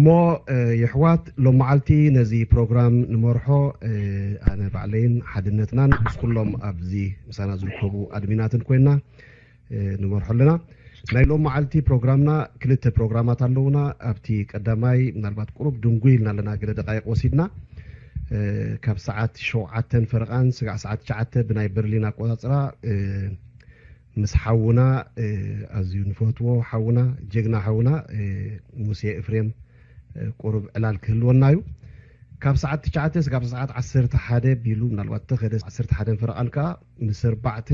እሞ የሕዋት፣ ሎም መዓልቲ ነዚ ፕሮግራም ንመርሖ ኣነ ባዕለይን ሓድነትናን ምስ ኩሎም ኣብዚ ምሳና ዝርከቡ ኣድሚናትን ኮይና ንመርሖ ኣለና። ናይ ሎም መዓልቲ ፕሮግራምና ክልተ ፕሮግራማት ኣለውና። ኣብቲ ቀዳማይ ምናልባት ቁሩብ ድንጉይ ኢልና ኣለና፣ ገለ ደቃይቕ ወሲድና። ካብ ሰዓት ሸውዓተን ፈረቓን ስጋዕ ሰዓት ትሽዓተ ብናይ በርሊን ኣቆጻጽራ ምስ ሓውና ኣዝዩ ንፈትዎ ሓውና፣ ጀግና ሓውና ሙሴ እፍሬም ቁሩብ ዕላል ክህልወና እዩ። ካብ ሰዓት ትሽዓተ ስጋብ ሰዓት ዓሰርተ ሓደ ቢሉ፣ ምናልባት ተኸደ ዓሰርተ ሓደን ፈረቓን ከኣ ምስ ኣርባዕተ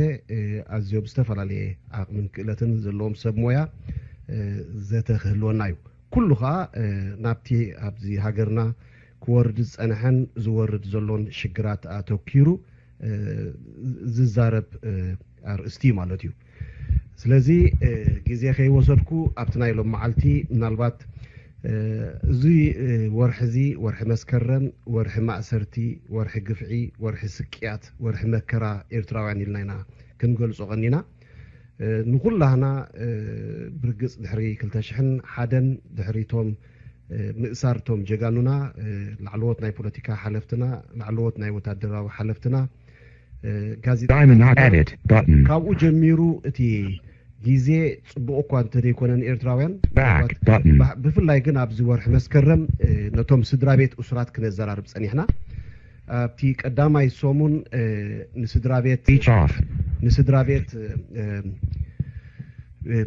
ኣዝዮም ዝተፈላለየ ዓቕምን ክእለትን ዘለዎም ሰብ ሞያ ዘተ ክህልወና እዩ። ኩሉ ከኣ ናብቲ ኣብዚ ሃገርና ክወርድ ዝጸንሐን ዝወርድ ዘሎን ሽግራት ኣተኪሩ ዝዛረብ ኣርእስቲ እዩ ማለት እዩ። ስለዚ ግዜ ከይወሰድኩ ኣብቲ ናይ ሎም መዓልቲ ምናልባት እዚ ወርሒ እዚ ወርሒ መስከረም፣ ወርሒ ማእሰርቲ፣ ወርሒ ግፍዒ፣ ወርሒ ስቅያት፣ ወርሒ መከራ ኤርትራውያን ኢልና ኢና ክንገልጾ ቀኒና። ንኹላህና ብርግጽ ድሕሪ ክልተ ሽሕን ሓደን ድሕሪቶም ምእሳርቶም ጀጋኑና ላዕለዎት ናይ ፖለቲካ ሓለፍትና፣ ላዕለዎት ናይ ወታደራዊ ሓለፍትና፣ ጋዜጣ ካብኡ ጀሚሩ እቲ ግዜ ጽቡቕ እኳ እንተደይኮነ ንኤርትራውያን፣ ብፍላይ ግን ኣብዚ ወርሒ መስከረም ነቶም ስድራ ቤት እሱራት ክነዘራርብ ጸኒሕና። ኣብቲ ቀዳማይ ሰሙን ንስድራ ቤት ንስድራ ቤት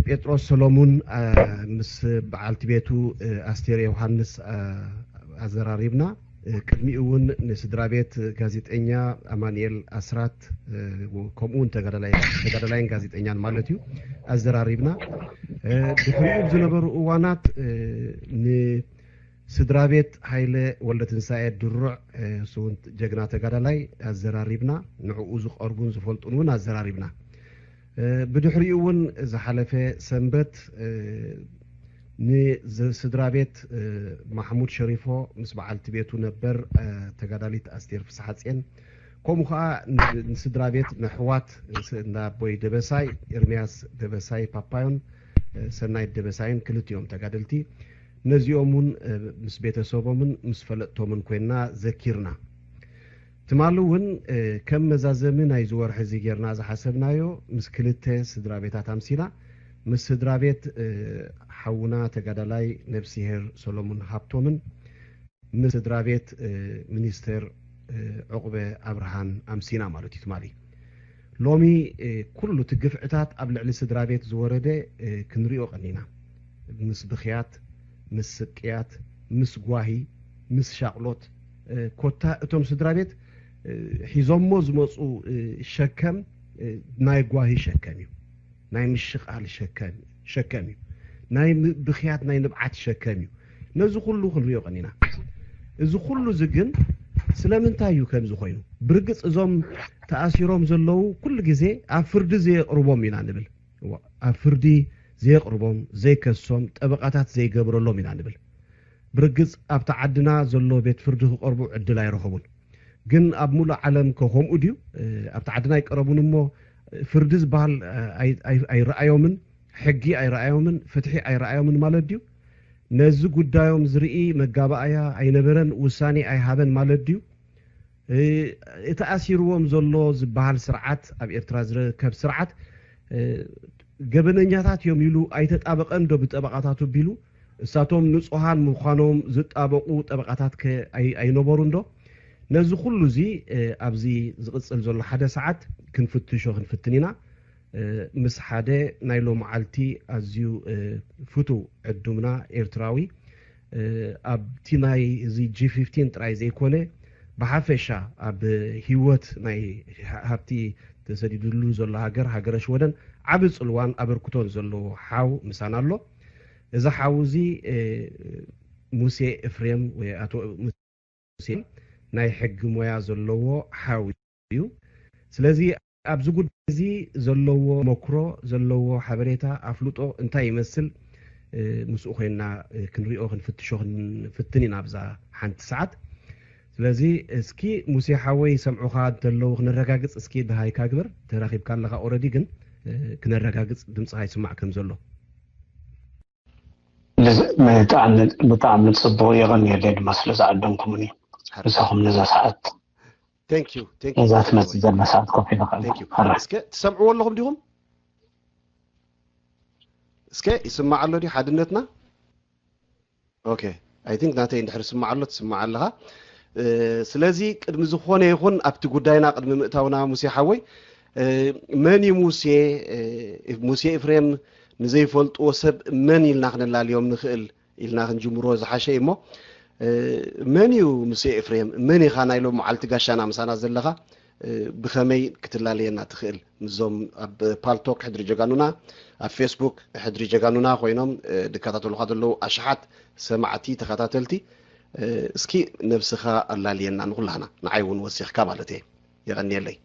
ጴጥሮስ ሰሎሙን ምስ በዓልቲ ቤቱ ኣስቴር ዮሃንስ ኣዘራሪብና። ቅድሚኡ እውን ንስድራ ቤት ጋዜጠኛ ኣማኑኤል ኣስራት፣ ከምኡ እውን ተጋዳላይን ጋዜጠኛን ማለት እዩ፣ ኣዘራሪብና። ድሕሪኡ ዝነበሩ እዋናት ንስድራ ቤት ሃይለ ወልደትንሳኤ ድሩዕ፣ እሱ እውን ጀግና ተጋዳላይ ኣዘራሪብና። ንዕኡ ዝቐርቡን ዝፈልጡን እውን ኣዘራሪብና። ብድሕሪኡ እውን ዝሓለፈ ሰንበት ንስድራ ቤት ማሕሙድ ሸሪፎ ምስ በዓልቲ ቤቱ ነበር ተጋዳሊት ኣስቴር ፍስሓጼን፣ ከምኡ ከዓ ንስድራ ቤት ነሕዋት እንዳ ኣቦይ ደበሳይ፣ ኤርምያስ ደበሳይ ፓፓዮን ሰናይት ደበሳይን፣ ክልቲኦም ተጋደልቲ፣ ነዚኦም እውን ምስ ቤተሰቦምን ምስ ፈለጥቶምን ኮይንና ዘኪርና። ትማሊ እውን ከም መዛዘሚ ናይዚ ወርሒ እዚ ጌርና ዝሓሰብናዮ ምስ ክልተ ስድራ ቤታት ኣምሲና፣ ምስ ስድራ ቤት ሓውና ተጋዳላይ ነብስሄር ሰሎሙን ሃብቶምን ምስ ስድራ ቤት ሚኒስተር ዑቕበ ኣብርሃን ኣምሲና ማለት እዩ ትማሊ። ሎሚ ኩሉ እቲ ግፍዕታት ኣብ ልዕሊ ስድራ ቤት ዝወረደ ክንሪኦ ቀኒና። ምስ ብኽያት፣ ምስ ስቅያት፣ ምስ ጓሂ፣ ምስ ሻቕሎት፣ ኮታ እቶም ስድራ ቤት ሒዞሞ ዝመፁ ሸከም ናይ ጓሂ ሸከም እዩ። ናይ ምሽቓል ሸከም ሸከም እዩ። ናይ ም- ብኽያት ናይ ንብዓት ሸከም እዩ። ነዚ ኩሉ ክንሪኦ ቀኒና። እዚ ኩሉ እዚ ግን ስለምንታይ እዩ ከምዚ ኮይኑ? ብርግጽ እዞም ተኣሲሮም ዘለዉ ኩሉ ግዜ ኣብ ፍርዲ ዘየቕርቦም ኢና ንብል። እዋ፣ ኣብ ፍርዲ ዘየቕርቦም፣ ዘይከሶም፣ ጠበቓታት ዘይገብረሎም ኢና ንብል። ብርግጽ ኣብቲ ዓድና ዘሎ ቤት ፍርዲ ክቐርቡ ዕድል ኣይረኸቡን። ግን ኣብ ሙሉእ ዓለም ከ ከምኡ ድዩ? ኣብቲ ዓድና ኣይቀረቡን እሞ ፍርዲ ዝበሃል ኣይ- ኣይ- ኣይረኣዮምን፣ ሕጊ ኣይረኣዮምን፣ ፍትሒ ኣይረኣዮምን ማለት ድዩ? ነዚ ጉዳዮም ዝርኢ መጋባእያ ኣይነበረን፣ ውሳኔ ኣይሃበን ማለት ድዩ? እቲ ኣሲርዎም ዘሎ ዝበሃል ስርዓት፣ ኣብ ኤርትራ ዝርከብ ስርዓት ገበነኛታት እዮም ኢሉ ኣይተጣበቐን ዶ ብጠበቓታቱ ቢሉ? እሳቶም ንጹሃን ምዃኖም ዝጣበቑ ጠበቓታት ከ ኣይ- ኣይነበሩን ዶ? ነዚ ኩሉ እዚ ኣብዚ ዝቕጽል ዘሎ ሓደ ሰዓት ክንፍትሾ ክንፍትን ኢና። ምስ ሓደ ናይ ሎመዓልቲ ኣዝዩ ፍቱው ዕዱምና ኤርትራዊ ኣብቲ ናይ እዚ ጂ ፊፍቲን ጥራይ ዘይኮነ ብሓፈሻ ኣብ ህይወት ናይ ሃብቲ ተሰዲድሉ ዘሎ ሃገር ሃገረ ሽወደን ዓቢ ጽልዋን ኣበርክቶን ዘለዎ ሓው ምሳና ኣሎ። እዚ ሓው እዚ ሙሴ እፍሬም ወይ ኣቶ ሙሴ ናይ ሕጊ ሞያ ዘለዎ ሓው እዩ። ስለዚ ኣብዚ ጉዳይ እዚ ዘለዎ መክሮ ዘለዎ ሓበሬታ ኣፍልጦ እንታይ ይመስል ምስኡ ኮይንና ክንሪኦ ክንፍትሾ ክንፍትን ኢና ኣብዛ ሓንቲ ሰዓት። ስለዚ እስኪ ሙሴ ሓወይ ይሰምዑኻ እንተለዉ ክነረጋግጽ እስኪ ደሃይካ ግበር። ተራኺብካ ኣለኻ ኦረዲ ግን ክነረጋግጽ ድምፅኻ ይስማዕ ከም ዘሎ። ብጣዕሚ ጽቡቕ። የቐንየለይ ድማ ስለ ዝዓደምኩምኒ። ምሳኹም ነዛ ሰዓት፣ Thank you, thank you ነዛ ሙሴ ትመጽእ ሓወይ። ዘላ ሰዓት ኮፍ ኢለ Thank you። ከላ እስከ ትሰምዕዎ ኣለኹም ዲኹም? እስከ ይስማዕ ኣሎ ድዩ ሓድነትና? Okay, I think ናተይ እንድሕር ይስማዕ ኣሎ፣ ትስማዕ ኣለኻ። እ፣ ስለዚ ቅድሚ ዝኾነ ይኹን ኣብቲ ጉዳይና ቅድሚ ምእታውና ሙሴ ሓወይ፣ እ፣ መን እዩ ሙሴ? እ፣ ሙሴ ኤፍሬም ንዘይፈልጥዎ ሰብ መን ኢልና ክነላልዮም ንኽእል ኢልና ክንጅምሮ ዝሓሸ እዩ እሞ፣ እ፣ መን እዩ ሙሴ ኤፍሬም? መን ኢኻ ናይ ሎም መዓልቲ ጋሻና ምሳና ዘለኻ? እ፣ ብኸመይ ክትላለየና ትኽእል? ምስዞም ኣብ ፓልቶክ ሕድሪ ጀጋኑና፣ ኣብ ፌስቡክ ሕድሪ ጀጋኑና ኮይኖም፣ እ፣ ዝከታተሉኻ ዘለዉ ኣሽሓት ሰማዕቲ ተኸታተልቲ፣ እ፣ እስኪ ነብስኻ ኣላልየና ንኹላህና፣ ንዓይ እውን ወሲኽካ ማለት እየ። የቐንየለይ።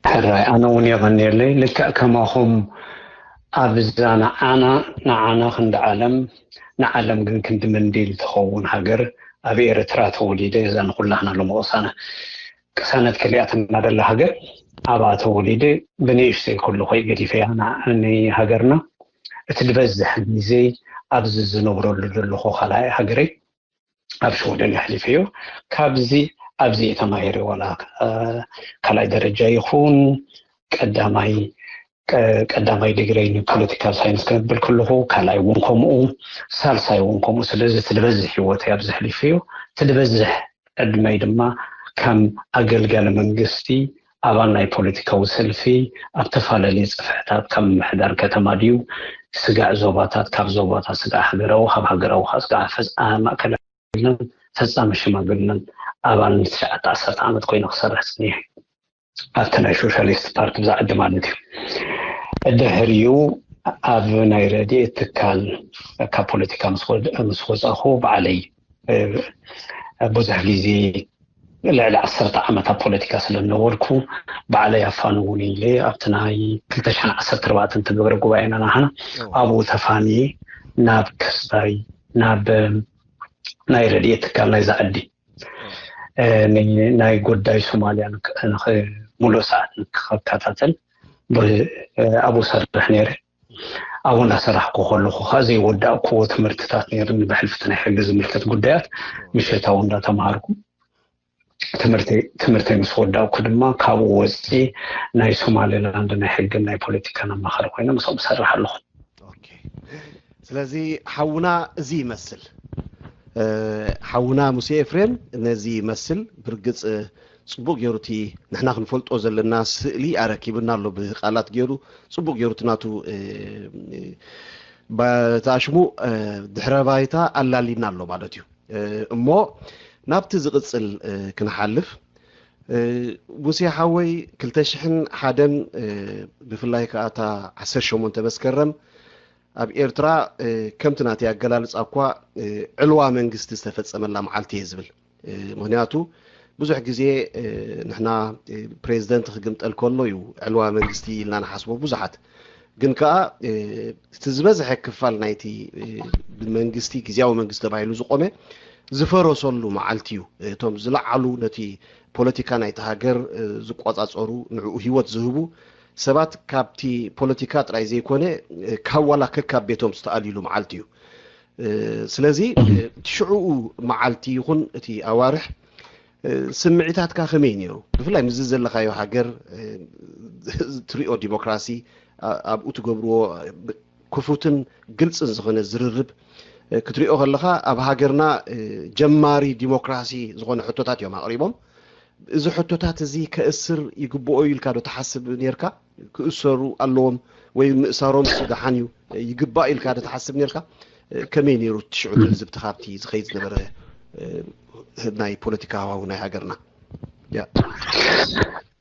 ሕራይ፣ ኣነ እውን የቐንየለይ። ልክዕ ከማኹም ኣብዛ ንዓና፣ ንዓና ክንዲ ዓለም፣ ንዓለም ግን ክንዲ መንዲል ትኸውን ሃገር ኣብ ኤርትራ ተወሊደ፣ እዛ ንኹላህና ሎሚ ቅሳነ-፣ ቅሳነት ከሊኣትና ደላ ሃገር ኣብኣ ተወሊደ፣ ብንእሽተይ ኩሉ ኮይ ገዲፈያ ንሃገርና። እቲ ዝበዝሕ ግዜ ኣብዚ ዝነብረሉ ዘለኹ ካልኣይ ሃገረይ ኣብ ሽወደን ኣሕሊፈዮ። ካብዚ ኣብዚ እየ ተማሂረ፣ ዋላ፣ እ፣ ካልኣይ ደረጃ ይኹን ቀዳማይ፣ ቀ-፣ ቀዳማይ ዲግሪ ንፖለቲካል ሳይንስ ክነብል ከለኹ፣ ካልኣይ እውን ከምኡ፣ ሳልሳይ እውን ከምኡ። ስለዚ እቲ ዝበዝሕ ህይወተይ ኣብዚ ኣሕሊፈዮ። እቲ ዝበዝሕ ዕድመይ ድማ ከም ኣገልጋሊ መንግስቲ፣ ኣባል ናይ ፖለቲካዊ ሰልፊ፣ ኣብ ተፈላለየ ጽፍሕታት፣ ካብ ምምሕዳር ከተማ ድዩ ስጋዕ ዞባታት፣ ካብ ዞባታት ስጋዕ ሃገራዊ፣ ካብ ሃገራዊ ከዓ ስጋዕ ፈጻ-፣ ማእከላዊ ሽማግለን ፈጻሚ ሽማግለን ኣባል ንትሽዓተ ዓሰርተ ዓመት ኮይነ ክሰርሕ ጽኒሐ። ኣብቲ ናይ ሶሻሊስት ፓርቲ ብዛ ዓዲ ማለት እዩ። ድሕሪኡ ኣብ ናይ ረድኤት ትካል ካብ ፖለቲካ ምስ ወድ-፣ ምስ ወጻኹ ባዕለይ፣ እ፣ ብዙሕ ግዜ ልዕሊ ዓሰርተ ዓመት ኣብ ፖለቲካ ስለ ዝነበርኩ ባዕለይ ኣፋንውን ኢለ ኣብቲ ናይ ክልተ ሽሕን ዓሰርተ ኣርባዕተን ተገበረ ጉባኤና ናህና ኣብኡ ተፋንየ ናብ ክስታይ ናብ ናይ ረድኤት ትካል ናይዛ ዓዲ፣ እ፣ ን-፣ ናይ ጉዳይ ሶማልያ ንክ-፣ ንክ-፣ ሙሉእ ሰዓት ንክከታተል ብ-፣ እ፣ ኣብኡ ሰርሕ ነይረ። ኣብኡ እናሰራሕኩ ከለኹ ከዓ ዘይወዳእኩዎ ትምህርትታት ነይሩኒ። ብሕልፊ እቲ ናይ ሕጊ ዝምልከት ጉዳያት ምሸታዊ እንዳተምሃርኩ ትምህርተይ፣ ትምህርተይ ምስ ወዳእኩ ድማ ካብኡ ወፂ ናይ ሶማሌላንድ ናይ ሕግን ናይ ፖለቲካን ኣማኻሪ ኮይነ ምስኦም እሰርሕ ኣለኹ። ኦኬ። ስለዚ ሓውና እዚ ይመስል፣ እ፣ ሓውና ሙሴ ኤፍሬም ነዚ ይመስል። ብርግጽ፣ እ፣ ጽቡቕ ገይሩ እቲ ንሕና ክንፈልጦ ዘለና ስእሊ ኣረኪብና ኣሎ። ብቃላት ገይሩ ጽቡቕ ገይሩ እቲ ናቱ፣ እ፣ እ፣ ባ-፣ እቲ ኣሽሙ፣ እ፣ ድሕረ ባይታ ኣላሊና ኣሎ ማለት እዩ። እ፣ እሞ ናብቲ ዝቕጽል፣ እ፣ ክንሓልፍ፣ እ፣ ሙሴ ሓወይ፣ ክልተ ሽሕን ሓደን፣ እ፣ ብፍላይ ከኣ እታ ዓሰርተ ሸሞንተ መስከረም ኣብ ኤርትራ፣ እ፣ ከምቲ ናተይ ኣገላልጻ እኳ፣ እ፣ ዕልዋ መንግስቲ ዝተፈጸመላ መዓልቲ እየ ዝብል። እ፣ ምኽንያቱ ብዙሕ ግዜ፣ እ፣ ንሕና፣ እ፣ ፕሬዚደንት ክግምጠል ከሎ እዩ ዕልዋ መንግስቲ ኢልና ንሓስቦ ብዙሓት። ግን ከኣ፣ እ፣ እቲ ዝበዝሐ ክፋል ናይቲ፣ እ፣ ብመንግስቲ፣ ግዝያዊ መንግስቲ ተባሂሉ ዝቆመ ዝፈረሰሉ መዓልቲ እዩ። እቶም ዝለዓሉ ነቲ ፖለቲካ ናይቲ ሃገር፣ እ፣ ዝቆጻጸሩ፣ ንዕኡ ህይወት ዝህቡ ሰባት ካብቲ ፖለቲካ ጥራይ ዘይኮነ፣ እ፣ ካብ ዋላ ከካብ ቤቶም ዝተኣልይሉ መዓልቲ እዩ። እ፣ ስለዚ፣ እ፣ እቲ ሽዑኡ መዓልቲ ይኹን እቲ ኣዋርሕ፣ እ፣ ስምዒታትካ ከመይ ነይሩ? ብፍላይ ምስዚ ዘለኻዮ ሃገር፣ እ፣ ትሪኦ ዲሞክራሲ፣ ኣ-፣ ኣብኡ ትገብርዎ፣ እ፣ ክፉትን ግልጽን ዝኾነ ዝርርብ፣ እ፣ ክትሪኦ ከለኻ፣ ኣብ ሃገርና፣ እ፣ ጀማሪ ዲሞክራሲ ዝኾነ ሕቶታት እዮም ኣቕሪቦም። እዚ ሕቶታት እዚ ከእስር ይግብኦ ኢልካ ዶ ትሓስብ ነርካ? ክእሰሩ ኣለዎም ወይ ምእሳሮም ደሓን እዩ፣ ይግባእ ኢልካ ዶ ትሓስብ ነርካ? ከመይ ነይሩ እቲ ሽዑ ትልዝብትኻ ኣብቲ ዝኸይድ ዝነበረ፣ እ፣ ናይ ፖለቲካ ሃዋሁ ናይ ሃገርና? ያ።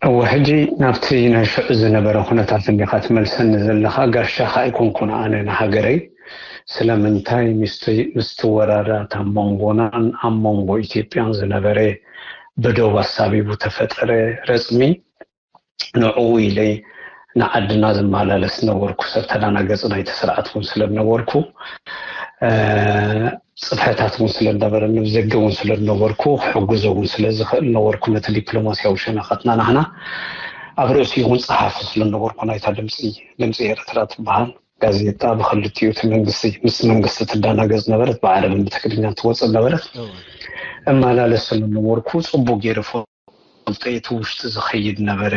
እወ፣ ሕጂ ናብቲ ናይ ሽዑ ዝነበረ ኩነታት እንዲኻ ትመልሰኒ ዘለኻ። ጋሻኻ ኣይኮንኩን ኣነ ንሃገረይ። ስለምንታይ? ምስቲ፣ ምስቲ ወራራት ኣብ መንጎናን ኣብ መንጎ ኢትዮጵያን ዝነበረ ብዶብ ኣሳቢቡ ተፈጠረ ረጽሚ፣ ንዕኡ ኢለ ንዓድና ዝመላለስ ነበርኩ። ሰብ ተደናገጽ ናይቲ ስርዓት እውን ስለ ዝነበርኩ፣ እ፣ ጽፍሕታት እውን ስለ ዝነበረኒ፣ ብዘገ እውን ስለ ዝነበርኩ፣ ክሕግዞ እውን ስለ ዝኽእል ነበርኩ። ነቲ ዲፕሎማስያዊ ሸነኻትና ናህና ኣብ ርእሲኡ እውን ጸሓፊ ስለ ዝነበርኩ ናይታ ድምጺ፣ ድምጺ ኤርትራ ትበሃል፣ ጋዜጣ ብክልቲኡ እቲ መንግስቲ ምስ መንግስቲ ትዳናገጽ ነበረት፣ ብዓረብን ብትግርኛን ትወጽእ ነበረት። እመላለስ ስለነበርኩ ጽቡቅ ገይረ ፈልጠ እቲ ውሽጢ ዝኸይድ ነበረ።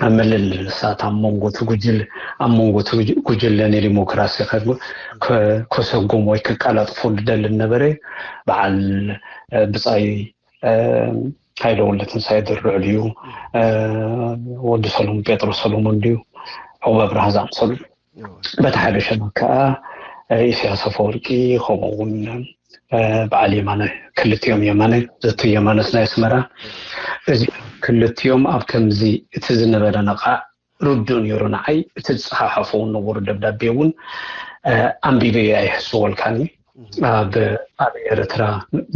ኣብ ምልልሳት ኣብ መንጎ እቲ ጉጅል ኣብ መንጎ እቲ ጉጅ- ጉጅለ ንዲሞክራሲ ከ- ከ- ከሰጎም ወይ ከቃላጥፎ ዝደልን ነበረ። በዓል እ፣ ብጻይ እ፣ ሃይለ ወልደትንሳኤ ድርዕል እዩ። እ፣ ወዲ ሰሎሞን ጴጥሮስ ሰሎሞን ድዩ፣ ዑቕበ ኣብርሃ ዝኣምሰሉ። በቲ ሓደ ሸነኽ ከዓ እ፣ ኢሳያስ ኣፈወርቂ፣ ከምኡ እውን እ፣ በዓል የማነ፣ ክልቲኦም የማነ፣ ዘቱ የማነስ ናይ ኣስመራ፣ እዚ ክልቲኦም ኣብ ከምዚ እቲ ዝነበረ ነቓዕ ርዱእ ነይሩ። ንዓይ እቲ ዝጸሓሓፎ እውን ነበሩ ደብዳቤ እውን እ፣ ኣንቢበዮ ኣይሕስወልካን እዩ። ኣብ ኣብ ኤርትራ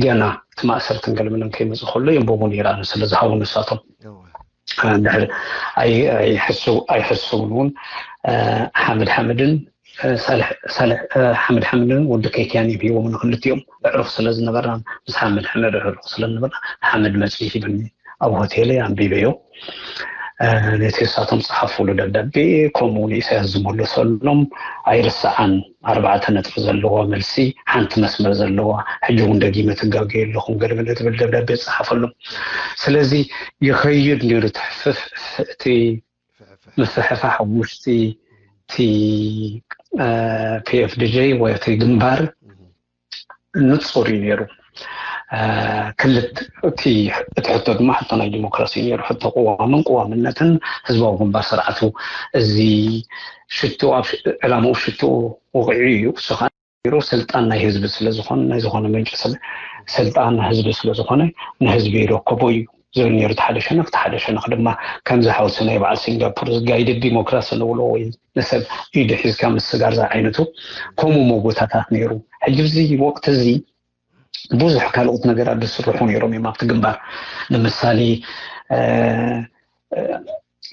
ገና እቲ ማእሰርትን ገለመለን ከይመጽእ ከሎ የንበቡ ነይረ፣ ኣነ ስለ ዝሃቡ ንሳቶም። ድሕሪ ኣይ- ኣይሕስው ኣይሕስውን እውን እ፣ ሓምድ ሓምድን እ፣ ሳልሕ ሳልሕ እ፣ ሓምድ ሓምድን ወዲ ከይክያን እዮም ሂቦም ንክልቲኦም። ኣዕሩኽ ስለ ዝነበርና፣ ምስ ሓምድ ሓምድ ኣዕሩኽ ስለ ዝነበርና፣ ሓምድ መጽኡ ሂብኒ፣ ኣብ ሆቴለይ ኣንቢበዮ። እ፣ ነቲ እሳቶም ጸሓፉሉ ደብዳቤ፣ ከምኡ ንኢሳያስ ዝመለሰሎም ኣይርሳዓን። ኣርባዕተ ነጥቢ ዘለዋ መልሲ፣ ሓንቲ መስመር ዘለዋ፣ ሕጂ እውን ደጊመ ትጋገዩ ኣለኹም ገለመለ ትብል ደብዳቤ ጸሓፈሎም። ስለዚ ይኸይድ ነይሩ እቲ ሕፍፍ- እቲ ምፍሕፋሕ ኣብ ውሽጢ እቲ ፒኤፍዲጂ ወይ እቲ ግንባር ንጹር እዩ ነይሩ። ክልት እቲ እቲ ሕቶ ድማ ሕቶ ናይ ዲሞክራሲ እዩ ነይሩ። ሕቶ ቅዋምን ቅዋምነትን ህዝባዊ ግንባር ስርዓቱ፣ እዚ ሽትኡ ኣብ ዕላምኡ ሽትኡ ወቂዑ እዩ። እሱ ከዓ ነይሩ ስልጣን ናይ ህዝቢ ስለዝኾነ፣ ናይ ዝኾነ ምንጪ ስልጣን ህዝቢ ስለዝኾነ ንህዝቢ ይረከቦ እዩ ዝብል ነይሩ። እቲ ሓደ ሸነኽ፣ እቲ ሓደ ሸነኽ ድማ ከምዚ ሓውሲ ናይ በዓል ሲንጋፖር ዝጋይድድ ዲሞክራሲ ንብሎ ወይ ንሰብ ኢዱ ሒዝካ ምስጋር ዝዓይነቱ ከምኡ መጎታታት ነይሩ። ሕጂ እዚ ወቅቲ እዚ ብዙሕ ካልኦት ነገራት ዝስርሑ ነይሮም እዮም ኣብቲ ግንባር። ንምሳሌ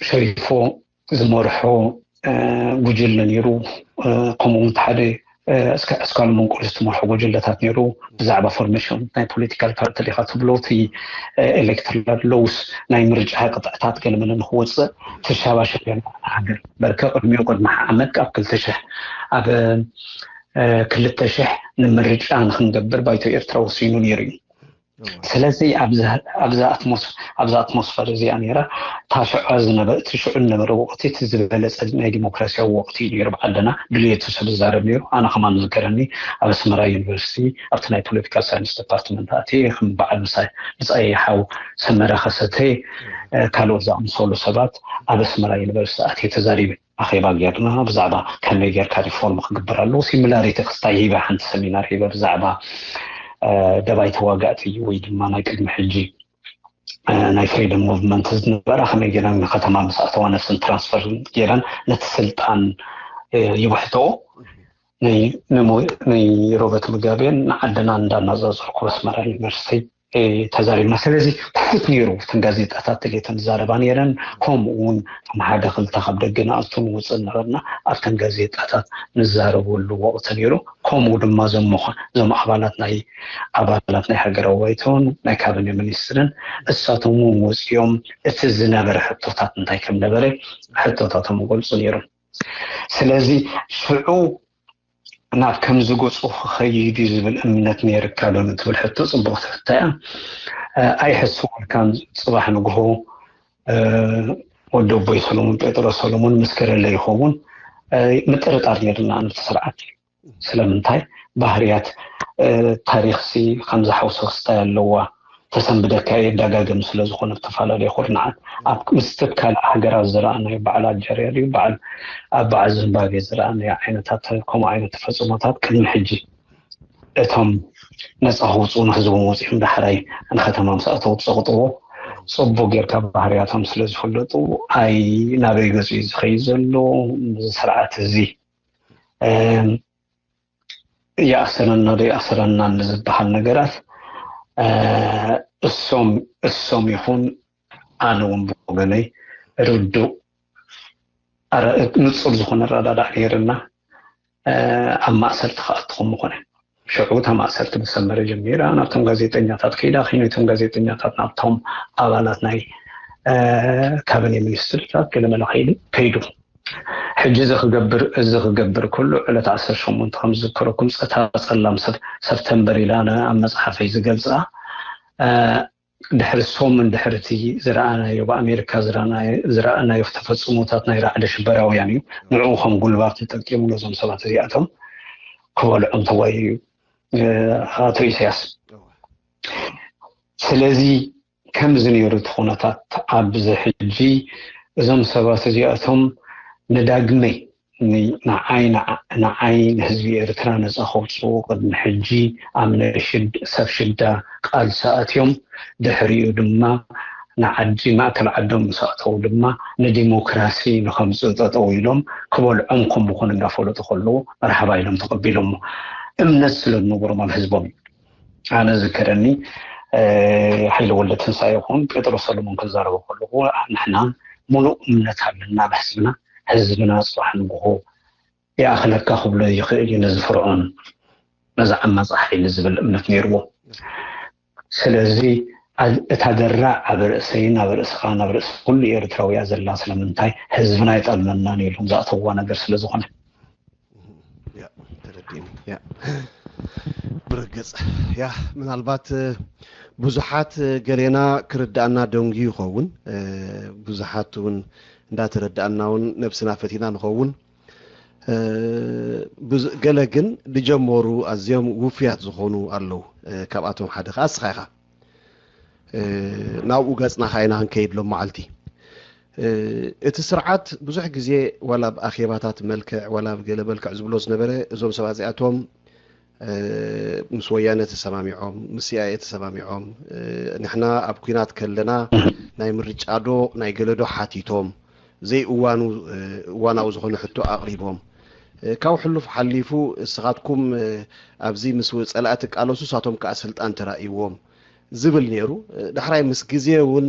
ሸሪፎ ዝመርሖ ጉጅለ ነይሩ። ከምኡ እውን ሓደ እስካሉ መንቁል ዝተመርሑ ጉጅለታት ነይሩ። ብዛዕባ ፎርሜሽን ናይ ፖለቲካል ፓርቲ ዲካ ትብሎ፣ እቲ ኤሌክትራል ሎውስ ናይ ምርጫ ቅጥዕታት ገለመለ ንክወፅእ ትሻባሸብ ሃገር በርከ ቅድሚኡ ቅድሚ ዓመት ኣብ ክልተ ሽሕ ኣብ ክልተ ሽሕ ንምርጫ ንክንገብር ባይቶ ኤርትራ ወሲኑ ነይሩ እዩ። ስለዚ ኣብዚ ኣትሞስፈር እዚኣ ነይራ። እታ ሽዑ ዝነበረ እቲ ሽዑ ዝነበረ ወቅቲ እቲ ዝበለፀ ናይ ዲሞክራሲያዊ ወቅቲ እዩ ነይሩ። ብዓደና ድልየቱ ሰብ ዝዛረብ ነይሩ። ኣነ ከማን ዝዝከረኒ ኣብ ኣስመራ ዩኒቨርሲቲ ኣብቲ ናይ ፖለቲካል ሳይንስ ዲፓርትመንት ኣትየ ከም በዓል ምሳይ ብፃይ ሓው ሰመረ ከሰተ ካልኦት ዝኣምሰሉ ሰባት ኣብ ኣስመራ ዩኒቨርሲቲ ኣትየ ተዛሪበ። ኣኼባ ጌርና ብዛዕባ ከመይ ጌርካ ሪፎርም ክግበር ኣለዎ። ሲሚላሪቲ ክስታይ ሂበ፣ ሓንቲ ሰሚናር ሂበ ብዛዕባ ደባይ ተዋጋእቲ ወይ ድማ ናይ ቅድሚ ሕጂ ናይ ፍሪደም ሙቭመንት ዝነበራ ከመይ ጌረን ንከተማ ምስ ኣተዋ ነፍሰን ትራንስፈር ጌረን ነቲ ስልጣን ይውሕጠኦ። ናይ ሮበት ሙጋቤን ንዓድና እንዳናዛዘርኩ ኣስመራ ዩኒቨርሲቲ ተዛሪብና። ስለዚ ክፉት ነይሩ። እተን ጋዜጣታት ድሌተን ዝዛረባ ነይረን። ከምኡ እውን ከም ሓደ ክልተ ካብ ደገ ንኣቱ ንውፅእ ነበርና። ኣብተን ጋዜጣታት ንዛረበሉ ወቅቲ ነይሩ። ከምኡ ድማ ዞም ኣባላት ናይ ኣባላት ናይ ሃገራዊ ባይቶን ናይ ካቢነ ሚኒስትርን እሳቶም እውን ወፂኦም እቲ ዝነበረ ሕቶታት እንታይ ከም ነበረ ሕቶታቶም ይገልፁ ነይሮም። ስለዚ ሽዑ ናብ ከምዚ ገፁ ክኸይድ እዩ ዝብል እምነት ነይርካ ዶ ንትብል ሕቶ ፅቡቅ ትሕታ እያ። ኣይሕስወልካን። ፅባሕ ንግሆ ወዲ ኣቦይ ሰሎሞን ጴጥሮስ ሰሎሞን ምስ ገለለ ይኸውን ምጥርጣር ነይርና ነቲ ስርዓት። ስለምንታይ ባህርያት ታሪክሲ ከምዚ ሓውሲ ክስታይ ኣለዋ ተሰንብደካ የዳጋግም ስለዝኾነ ብተፈላለየ ኩርናዓት ኣብ ምስትብ ካልእ ሃገራት ዝረኣናዮ በዓል ኣልጀርያ ድዩ በዓል ኣብ በዓል ዝምባብየ ዝረኣናዮ ዓይነታት ከምኡ ዓይነት ተፈፅሞታት ቅድሚ ሕጂ እቶም ነፃ ክውፅኡ ንህዝቦም ወፂኦም ዳሕራይ ንከተማ ምስ ኣተው ዝፀቕጥዎ ፅቡቅ ጌርካ ባህርያቶም ስለዝፈለጡ ኣይ ናበይ ገፁ እዩ ዝኸይድ ዘሎ እዚ ስርዓት እዚ ይኣስረና ዶ ይኣስረና ንዝበሃል ነገራት እሶም እሶም ይኹን ኣነ እውን ብወገነይ ርዱእ ንፁር ዝኾነ ኣረዳዳእ ነይርና ኣብ ማእሰርቲ ክኣቱ ከም ምኾነ ሽዑ እታ ማእሰርቲ ብሰመረ ጀሚራ ናብቶም ጋዜጠኛታት ከይዳ ከይነቶም ጋዜጠኛታት ናብቶም ኣባላት ናይ ካቢኔ ሚኒስትርታት ገለመለ ከይዱ ከይዱ ሕጂ እዚ ክገብር እዚ ክገብር ከሎ ዕለት ዓሰርተ ሸሞንተ ከም ዝዝከረኩም ጸታ ጸላም ሰብ ሰፕተምበር ኢላ ኣነ ኣብ መጽሓፈይ ዝገልጻ ድሕሪ ሶምን ድሕርቲ ዝረኣናዮ ብኣሜሪካ ዝረኣናዮ ዝተፈጽሙታት ናይ ራዕደ ሽበራውያን እዩ። ንዕኡ ከም ጉልባብ ተጠቂሙ ነዞም ሰባት እዚኣቶም ክበልዖም ተዋዩ ኣቶ ኢሳያስ። ስለዚ ከምዚ ነይሩ እቲ ኩነታት ኣብዚ ሕጂ እዞም ሰባት እዚኣቶም ንዳግመይ ንዓይ ንዓይ ንህዝቢ ኤርትራ ነጻ ከውፅኡ ቅድሚ ሕጂ ኣብ ነሽድ ሰብ ሽዳ ቃልሲ ኣትዮም ድሕሪኡ ድማ ንዓዲ ማእከል ዓዶም ምስ ኣተው ድማ ንዲሞክራሲ ንኸምፅእ ጠጠው ኢሎም ክበልዖም ከም ምኾኑ እንዳፈለጡ ከለዉ መርሓባ ኢሎም ተቐቢሎሞ እምነት ስለ ዝነበሮም ኣብ ህዝቦም እዩ። ኣነ ዝከረኒ ሓይለ ወልደ ትንሳኤ ይኹን ጴጥሮስ ሰለሞን ክዛረቡ ከለኹ ንሕና ሙሉእ እምነት ኣለና ኣብ ህዝብና። ህዝብና ፅባሕ ንግሆ ይኣኽለካ ክብሎ ይኽእል እዩ ነዚ ፍርዖን ነዚ ዓማፂ ሓይሊ ዝብል እምነት ነይርዎ። ስለዚ እታ ደራዕ ኣብ ርእሰይን ኣብ ርእስኻን ኣብ ርእሲ ኩሉ ኤርትራዊ እያ ዘላ። ስለምንታይ ህዝብና ኣይጠልመናን ኢሎም ዝኣተውዋ ነገር ስለ ዝኾነ። ተረዲኒ። ብርግጽ ያ ምናልባት ብዙሓት ገሌና ክርዳእና ደንጉ ይኸውን። ብዙሓት እውን እንዳተረዳእና እውን ነብስና ፈቲና ንኸውን። ገለ ግን ዝጀመሩ ኣዝዮም ውፍያት ዝኾኑ ኣለዉ። ካብኣቶም ሓደ ከዓ እስኻ ኢኻ። ናብኡ ገጽና ከዓ ኢና ክንከይድ ሎም መዓልቲ። እቲ ስርዓት ብዙሕ ግዜ ዋላ ኣብ ኣኼባታት መልክዕ ዋላ ኣብ ገለ መልክዕ ዝብሎ ዝነበረ እዞም ሰባት እዚኣቶም ምስ ወያነ ተሰማሚዖም ምስ ሲኣይኤ ተሰማሚዖም ንሕና ኣብ ኩናት ከለና ናይ ምርጫ ዶ ናይ ገለ ዶ ሓቲቶም ዘይእዋኑ እዋናዊ ዝኾነ ሕቶ ኣቕሪቦም ካብ ሕሉፍ ሓሊፉ እስኻትኩም ኣብዚ ምስ ጸላእቲ ቃለሱ ሳቶም ከዓ ስልጣን ተራእይዎም ዝብል ነይሩ። ዳሕራይ ምስ ግዜ እውን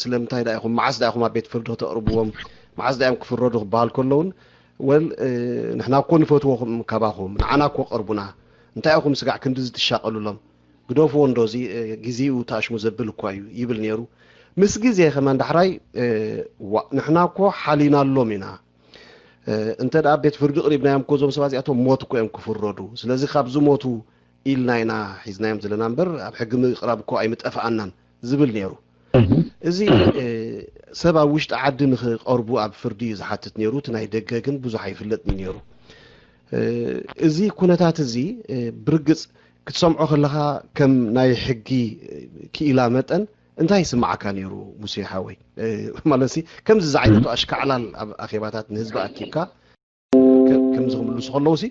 ስለምንታይ ዳ ኢኹም መዓስ ዳ ኢኹም ኣብ ቤት ፍርዲ ክተቕርብዎም መዓስ ዳ እዮም ክፍረዱ ክበሃል ከሎ እውን ወል ንሕና እኮ ንፈትወኹም ካባኹም ንዓና እኮ ቀርቡና እንታይ ኢኹም ስጋዕ ክንዲ ዝትሻቐሉሎም ግደፍዎ እንዶ እዚ ግዜኡ ተኣሽሙ ዘብል እኳ እዩ ይብል ነይሩ። ምስ ግዜ ከማን ዳሕራይ ንሕና እኮ ሓሊናሎም ኢና እንተ ደኣ ቤት ፍርዲ ቅሪብናዮም እኮ እዞም ሰባት እዚኣቶም ሞት እኮ እዮም ክፍረዱ። ስለዚ ካብ ዝሞቱ ኢልና ኢና ሒዝናዮም ዘለና እምበር ኣብ ሕጊ ምቅራብ እኮ ኣይምጠፍኣናን ዝብል ነይሩ። እዚ ሰብ ኣብ ውሽጢ ዓዲ ንክቀርቡ ኣብ ፍርዲ እዩ ዝሓትት ነይሩ። እቲ ናይ ደገ ግን ብዙሕ ኣይፍለጥን እዩ ነይሩ። እዚ ኩነታት እዚ ብርግጽ ክትሰምዖ ከለኻ ከም ናይ ሕጊ ክኢላ መጠን እንታይ ይስምዓካ ነይሩ ሙሴ ሓወይ? ማለት ከምዚ ዝዓይነቱ ኣሽካዕላል ኣብ ኣኼባታት ንህዝቢ ኣኪብካ ከምዚ ክምልሱ ከለዉ ሲ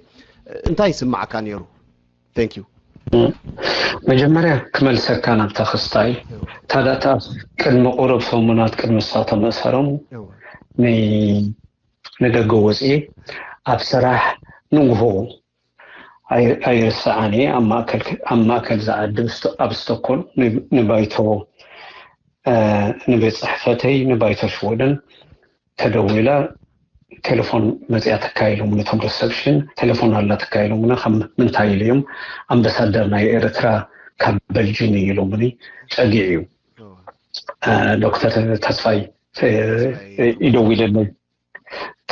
እንታይ ይስምዓካ ነይሩ? Thank you። መጀመርያ ክመልሰካ ናብታ ክስታይ እታ ዳታ ቅድሚ ቁሩብ ሰሙናት ቅድሚ ንሳቶም ምእሳሮም ንደገ ወፅኤ ኣብ ስራሕ ንግሆ ኣይርስዓን እየ ኣብ ማእከል ዝዓዲ ኣብ ስቶኮልም ንባይቶ ንቤት ፅሕፈተይ ንባይቶ ሽወደን ተደዊላ ቴሌፎን መፅያ ተካይሎም ነቶም ሪሰፕሽን ቴሌፎን ኣላ ተካይሎም ና ካብ ምንታይ ኢሉ እዮም ኣምባሳደር ናይ ኤርትራ ካብ በልጅን እዩ ኢሎምኒ ጸጊዕ እዩ ዶክተር ተስፋይ ይደውለለይ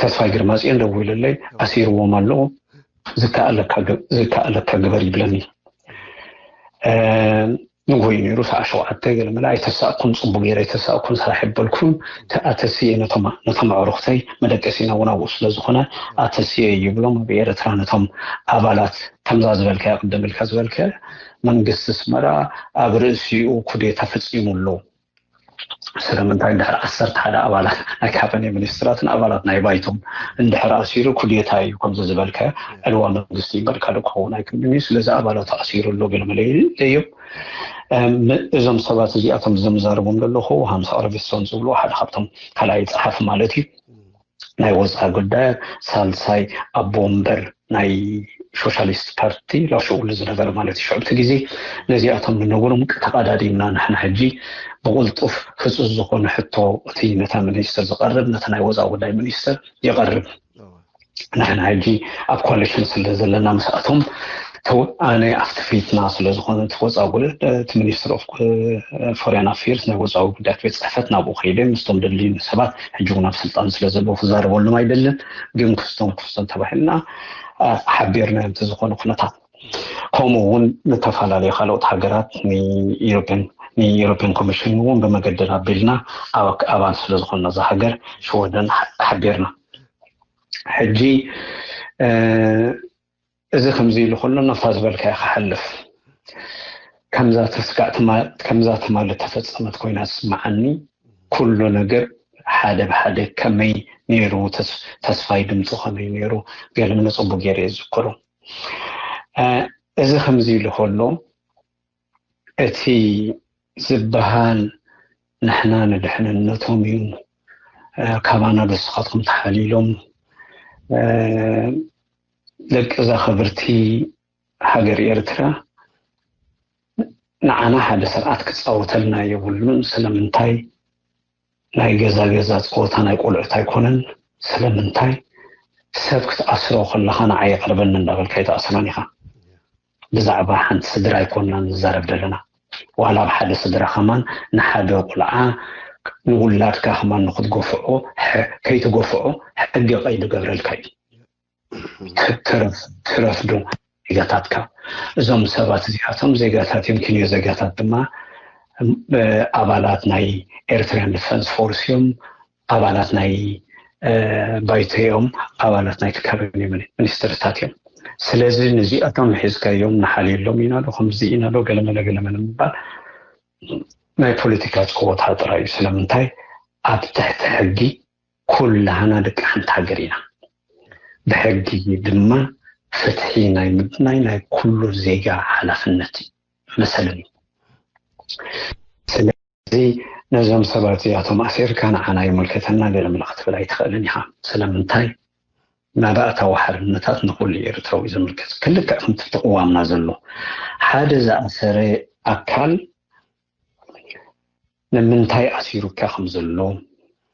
ተስፋይ ግርማፅዮን ደዊለለይ ኣሲርዎም ኣለዉ ዝከኣለካ ግበር ይብለኒ ንጎይ ነይሩ ሰዓ ሸውዓተ ገለ መለ ኣይተሳእኩን ፅቡቅ ገይረ ኣይተሳእኩን ስራሕ ይበልኩም ኣተስየ ነቶም ኣዕሩክተይ መደቀሲና እውን ኣብኡ ስለዝኮነ ኣተስየ ይብሎም ኣብ ኤርትራ ነቶም ኣባላት ከምዛ ዝበልካያ ቅድም ኢልካ ዝበልካያ መንግስቲ ኣስመራ ኣብ ርእሲኡ ኩዴታ ፈፂሙ ኣሎ ስለምንታይ እንድሕር ዓሰርተ ሓደ ኣባላት ናይ ካቢነ ሚኒስትራትን ኣባላት ናይ ባይቶም እንድሕር ኣሲሩ ኩዴታ እዩ ከምዚ ዝበልካዮ ዕልዋ መንግስቲ ይበልካ ዶ ክኸውን ኣይክእልን እዩ ስለዚ ኣባላቱ ኣሲሩ ኣሎ ገለ መለ እዮም እዞም ሰባት እዚኣቶም ዝምዛረቦም ዘለኹ ሃምሳ ኦረቪስቶን ዝብሉ ሓደ ካብቶም ካልኣይ ፀሓፊ ማለት እዩ ናይ ወፃኢ ጉዳያት ሳልሳይ ኣቦ ወንበር ናይ ሶሻሊስት ፓርቲ ላሽኡሉ ዝነበረ ማለት እዩ ሽዑብቲ ግዜ ነዚኣቶም ንነብሮም ተቐዳዲምና ንሕና ሕጂ ብቕልጡፍ ህፁፅ ዝኾነ ሕቶ እቲ ነታ ሚኒስተር ዝቐርብ ነቲ ናይ ወፃኢ ጉዳይ ሚኒስተር ይቐርብ ንሕና ሕጂ ኣብ ኮሊሽን ስለ ዘለና ምስኣቶም ኣነ ኣብቲ ፊትና ስለዝኾነ እቲ ወፃኢ ጉዳይ እቲ ሚኒስትር ኦፍ ፎሬን ኣፌርስ ናይ ወፃኢ ጉዳያት ቤት ፅሕፈት ናብኡ ከይደ ምስቶም ደልዩ ሰባት ሕጂ እውን ኣብ ስልጣን ስለዘለዉ ክዛረበሎም ኣይደልን። ግን ክስቶም ክስቶም ተባሂልና ሓቢርና እዮም ዝኾነ ኩነታት። ከምኡ እውን ንተፈላለዩ ካልኦት ሃገራት ንኢሮፒያን ኮሚሽን እውን ብመገደል ኣቢልና ኣባል ስለዝኾንና እዛ ሃገር ሽወደን ሓቢርና ሕጂ እዚ ከምዚ ኢሉ ከሎ ናብታ ዝበልካዮ ክሓልፍ ከምዛ ትስካዕ ትማ- ከምዛ ትማሊ ተፈጸመት ኮይና ትስምዓኒ። ኩሉ ነገር ሓደ ብሓደ ከመይ ነይሩ፣ ተስ- ተስፋይ ድምፁ ከመይ ነይሩ፣ ገለ ንጽቡ ገይረ እየ ዝዝክሮ። እ፣ እዚ ከምዚ ኢሉ ከሎ እቲ ዝበሃል ንሕና ንድሕንነቶም እዩ፣ እ፣ ካባና ንስኻትኩም ተሓሊሎም፣ እ፣ ደቂ እዛ ክብርቲ ሃገር ኤርትራ ንዓና ሓደ ስርዓት ክጻወተልና የብሉን። ስለምንታይ? ናይ ገዛ ገዛ ጸወታ ናይ ቆልዑት ኣይኮነን። ስለምንታይ? ሰብ ክትኣስሮ ከለኻ ንዓይ የቕርበኒ እንዳበልካ ኣይትኣስሮን ኢኻ። ብዛዕባ ሓንቲ ስድራ ኣይኮንና ንዛረብ ዘለና። ዋላ ኣብ ሓደ ስድራ ከማን ንሓደ ቆልዓ ንውላድካ ከማን ንክትገፍዖ ሕ- ከይትገፍዖ ሕጊ ቀይዱ ገብረልካ እዩ። ትረፍ ትረፍ ዶ ዜጋታትካ። እዞም ሰባት እዚኣቶም ዜጋታት እዮም፣ ክንዮ ዜጋታት ድማ እ፣ ኣባላት ናይ ኤርትራን ዲፈንስ ፎርስ እዮም፣ ኣባላት ናይ እ፣ ባይቶ እዮም፣ ኣባላት ናይ ካቢኔ ሚኒ- ሚኒስትርታት እዮም። ስለዚ ንዚኣቶም ሒዝካዮም ንሓልየሎም ኢና ዶ ከምዚ ኢና ዶ ገለመለ ገለመለ ምባል ናይ ፖለቲካ ጸወታ ጥራይ እዩ። ስለምንታይ? ኣብ ትሕቲ ሕጊ ኩላህና ደቂ ሓንቲ ሃገር ኢና። ብሕጊ ድማ ፍትሒ ናይ ምድናይ ናይ ኩሉ ዜጋ ሓላፍነት እዩ፣ መሰልን እዩ። ስለዚ ነዞም ሰባት እዚኣቶም ኣሲርካ ንዓና ይምልከተና ገለ ምለ ክትብል ኣይትኽእልን ኢኻ። ስለምንታይ? መባእታዊ ሓርነታት ንኹሉ ኤርትራዊ እዩ ዝምልከት። ክልክዕ ከምቲ ተቕዋምና ዘሎ ሓደ ዝኣሰረ ኣካል ንምንታይ ኣሲሩካ ከም ዘሎ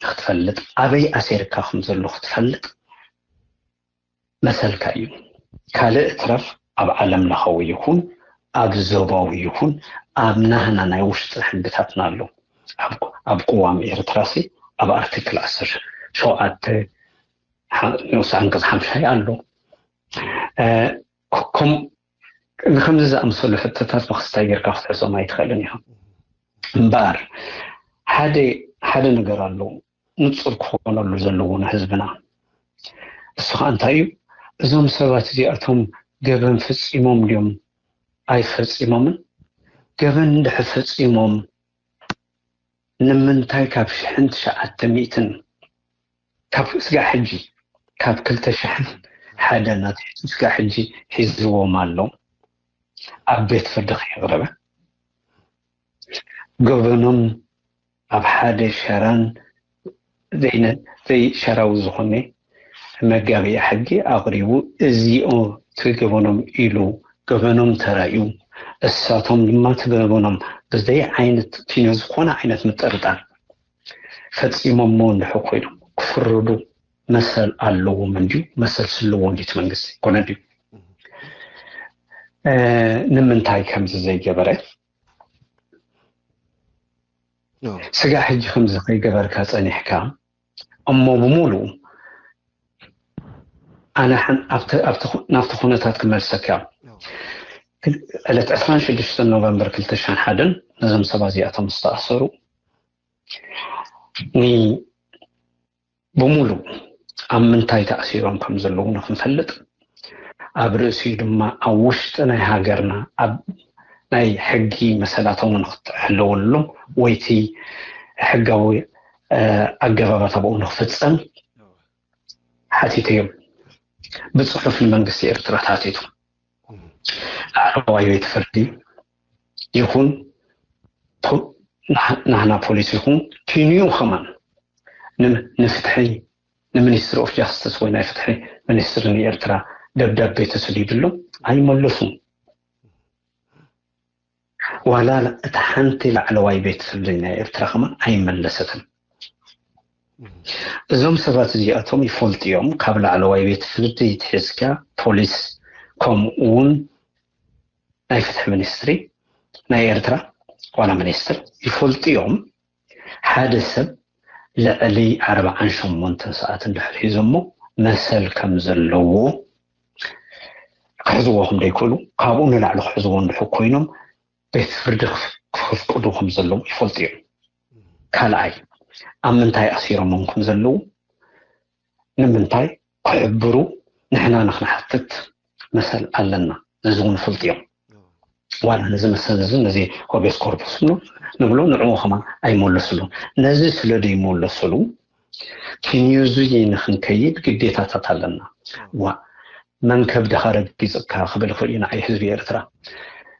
ክትፈልጥ፣ ኣበይ ኣሲርካ ከም ዘሎ ክትፈልጥ መሰልካ እዩ። ካልእ እትረፍ ኣብ ዓለም ለኻዊ ይኹን ኣብ ዞባዊ ይኹን ኣብ ናህና ናይ ውሽጢ ሕግታትና ኣሎ። ኣብ ኣብ ቅዋም ኤርትራሲ ኣብ ኣርቲክል ዓሰርተ ሸውዓተ ንኡስ ዓንቀጽ ሓምሻይ ኣሎ። ከም ንከምዚ ዝኣምሰሉ ሕቶታት ብክስታይ ጌርካ ክትሕዞም ኣይትኽእልን ኢኻ። እምበኣር ሓደ ሓደ ነገር ኣሎ ንጹር ክኾነሉ ዘለዎ ንህዝብና። እሱ ከዓ እንታይ እዩ? እዞም ሰባት እዚኣቶም ገበን ፈጺሞም ድዮም ኣይፈጺሞምን? ገበን እንድሕር ፈጺሞም ንምንታይ ካብ ሽሕን ትሽዓተ ሚእትን ካብ ስጋዕ ሕጂ ካብ ክልተ ሽሕን ሓደን ኣትሒዙ ስጋዕ ሕጂ ሒዝዎም ኣሎ? ኣብ ቤት ፍርዲ ከየቕረበ ገበኖም ኣብ ሓደ ሸራን ዘይነ- ዘይሸራዊ ዝኾነ መጋቢያ ሕጊ ኣቕሪቡ እዚኦ እቲ ገበኖም ኢሉ ገበኖም ተራእዩ እሳቶም ድማ እቲ ገበኖም ብዘይ ዓይነት ኪኖ ዝኾነ ዓይነት ምጥርጣር ፈፂሞሞ እንድሕር ኮይኖም ክፍረዱ መሰል ኣለዎም እንድዩ? መሰል ስለዎም ድዩ እቲ መንግስቲ? ኮነ ድዩ? ንምንታይ ከምዚ ዘይገበረ? ስጋ ሕጂ ከምዚ ከይገበርካ ፀኒሕካ እሞ ብምሉኡ ኣነ ናብቲ ኩነታት ክመልሰካ ዕለት ዕስራን ሽዱሽተን ኖቨምበር ክልተ ሽሕን ሓደን ነዞም ሰባት እዚኣቶም ዝተኣሰሩ ብምሉእ ኣብ ምንታይ ተኣሲሮም ከም ዘለዉ ንክንፈልጥ ኣብ ርእሲኡ ድማ ኣብ ውሽጢ ናይ ሃገርና ኣብ ናይ ሕጊ መሰላቶም ንክትሕለወሎም ወይቲ ሕጋዊ ኣገባባት ኣብኡ ንክፍፀም ሓቲተዮም። ብፅሑፍ ንመንግስቲ ኤርትራ ተሓቲቱ ላዕለዋይ ቤት ፍርዲ ይኹን ናህና ፖሊስ ይኹን ኪንዩ ከማን ንፍትሒ ንሚኒስትሪ ኦፍ ጃስትስ ወይ ናይ ፍትሒ ሚኒስትሪ ንኤርትራ ደብዳቤ ተሰዲዱሎም ኣይመለሱን። ዋላ እቲ ሓንቲ ላዕለዋይ ቤት ፍርዲ ናይ ኤርትራ ከማን ኣይመለሰትን። እዞም ሰባት እዚኣቶም ይፈልጡ እዮም። ካብ ላዕለዋይ ቤት ፍርዲ ትሒዝካ ፖሊስ ከምኡ እውን ናይ ፍትሒ ሚኒስትሪ ናይ ኤርትራ ዋና ሚኒስትር ይፈልጡ እዮም። ሓደ ሰብ ልዕሊ ኣርባዓን ሸሞንተን ሰዓት እንድሕር ሒዞሞ መሰል ከም ዘለዎ ክሕዝዎ ከም ዘይክእሉ፣ ካብኡ ንላዕሊ ክሕዝዎ እንድሕር ኮይኖም ቤት ፍርዲ ክፍ- ክፍቅዱ ከም ዘለዎም ይፈልጡ እዮም። ካልኣይ፣ ኣብ ምንታይ ኣሲሮሞም ከም ዘለዉ ንምንታይ ክሕብሩ ንሕና ንክንሓትት መሰል ኣለና። ነዚ እውን ይፈልጡ እዮም። ዋላ ነዚ መሰል እዚ ነዚ ሆቤስ ኮርፑስ ንብሎ ንብሎ ንዕኡ ከማን ኣይመለስሉን። ነዚ ስለ ዘይመለስሉ ክንዩዙ ንክንከይድ ግዴታታት ኣለና። ዋ መን ከብድኻ ረጊፅካ ክብል ይኽእል እዩ ንዓይ ህዝቢ ኤርትራ።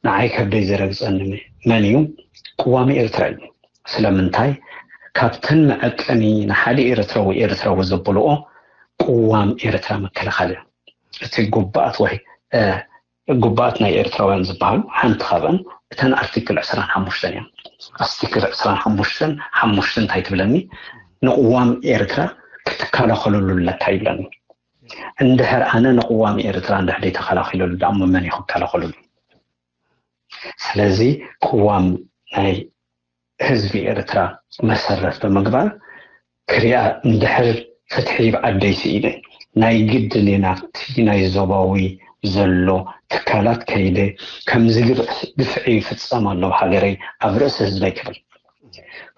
ንዓይ ከብደይ ዝረግፀኒ መን እዩ? ቅዋም ኤርትራ እዩ። ስለምንታይ? ካብተን መዐቀኒ ንሓደ ኤርትራዊ ኤርትራዊ ዘብልኦ ቅዋም ኤርትራ ምክልኻል እዩ። እቲ ጉባኣት ወይ እ፣ ጉባኣት ናይ ኤርትራውያን ዝበሃሉ ሓንቲ ካብአን እተን ኣርቲክል ዕስራን ሓሙሽተን እየን። ኣርቲክል ዕስራን ሓሙሽተን ሓሙሽተ እንታይ ትብለኒ? ንቅዋም ኤርትራ ክትከላኸለሉ ኣለካ ይብለኒ። እንድሕር ኣነ ንቅዋም ኤርትራ እንድሕር ተኸላኺለሉ ደኣ መን እዩ ክከላኸለሉ? ስለዚ ቅዋም ናይ ህዝቢ ኤርትራ መሰረት ብምግባር ክሪኣ እንድሕር ፍትሒ ይብዓደይ ስኢነ ናይ ግድን እየ ናብቲ ናይ ዞባዊ ዘሎ ትካላት ከይደ ከምዚ ግፍዒ ይፍጸም ኣሎ ሃገረይ ኣብ ርእሲ ህዝበይ ክብል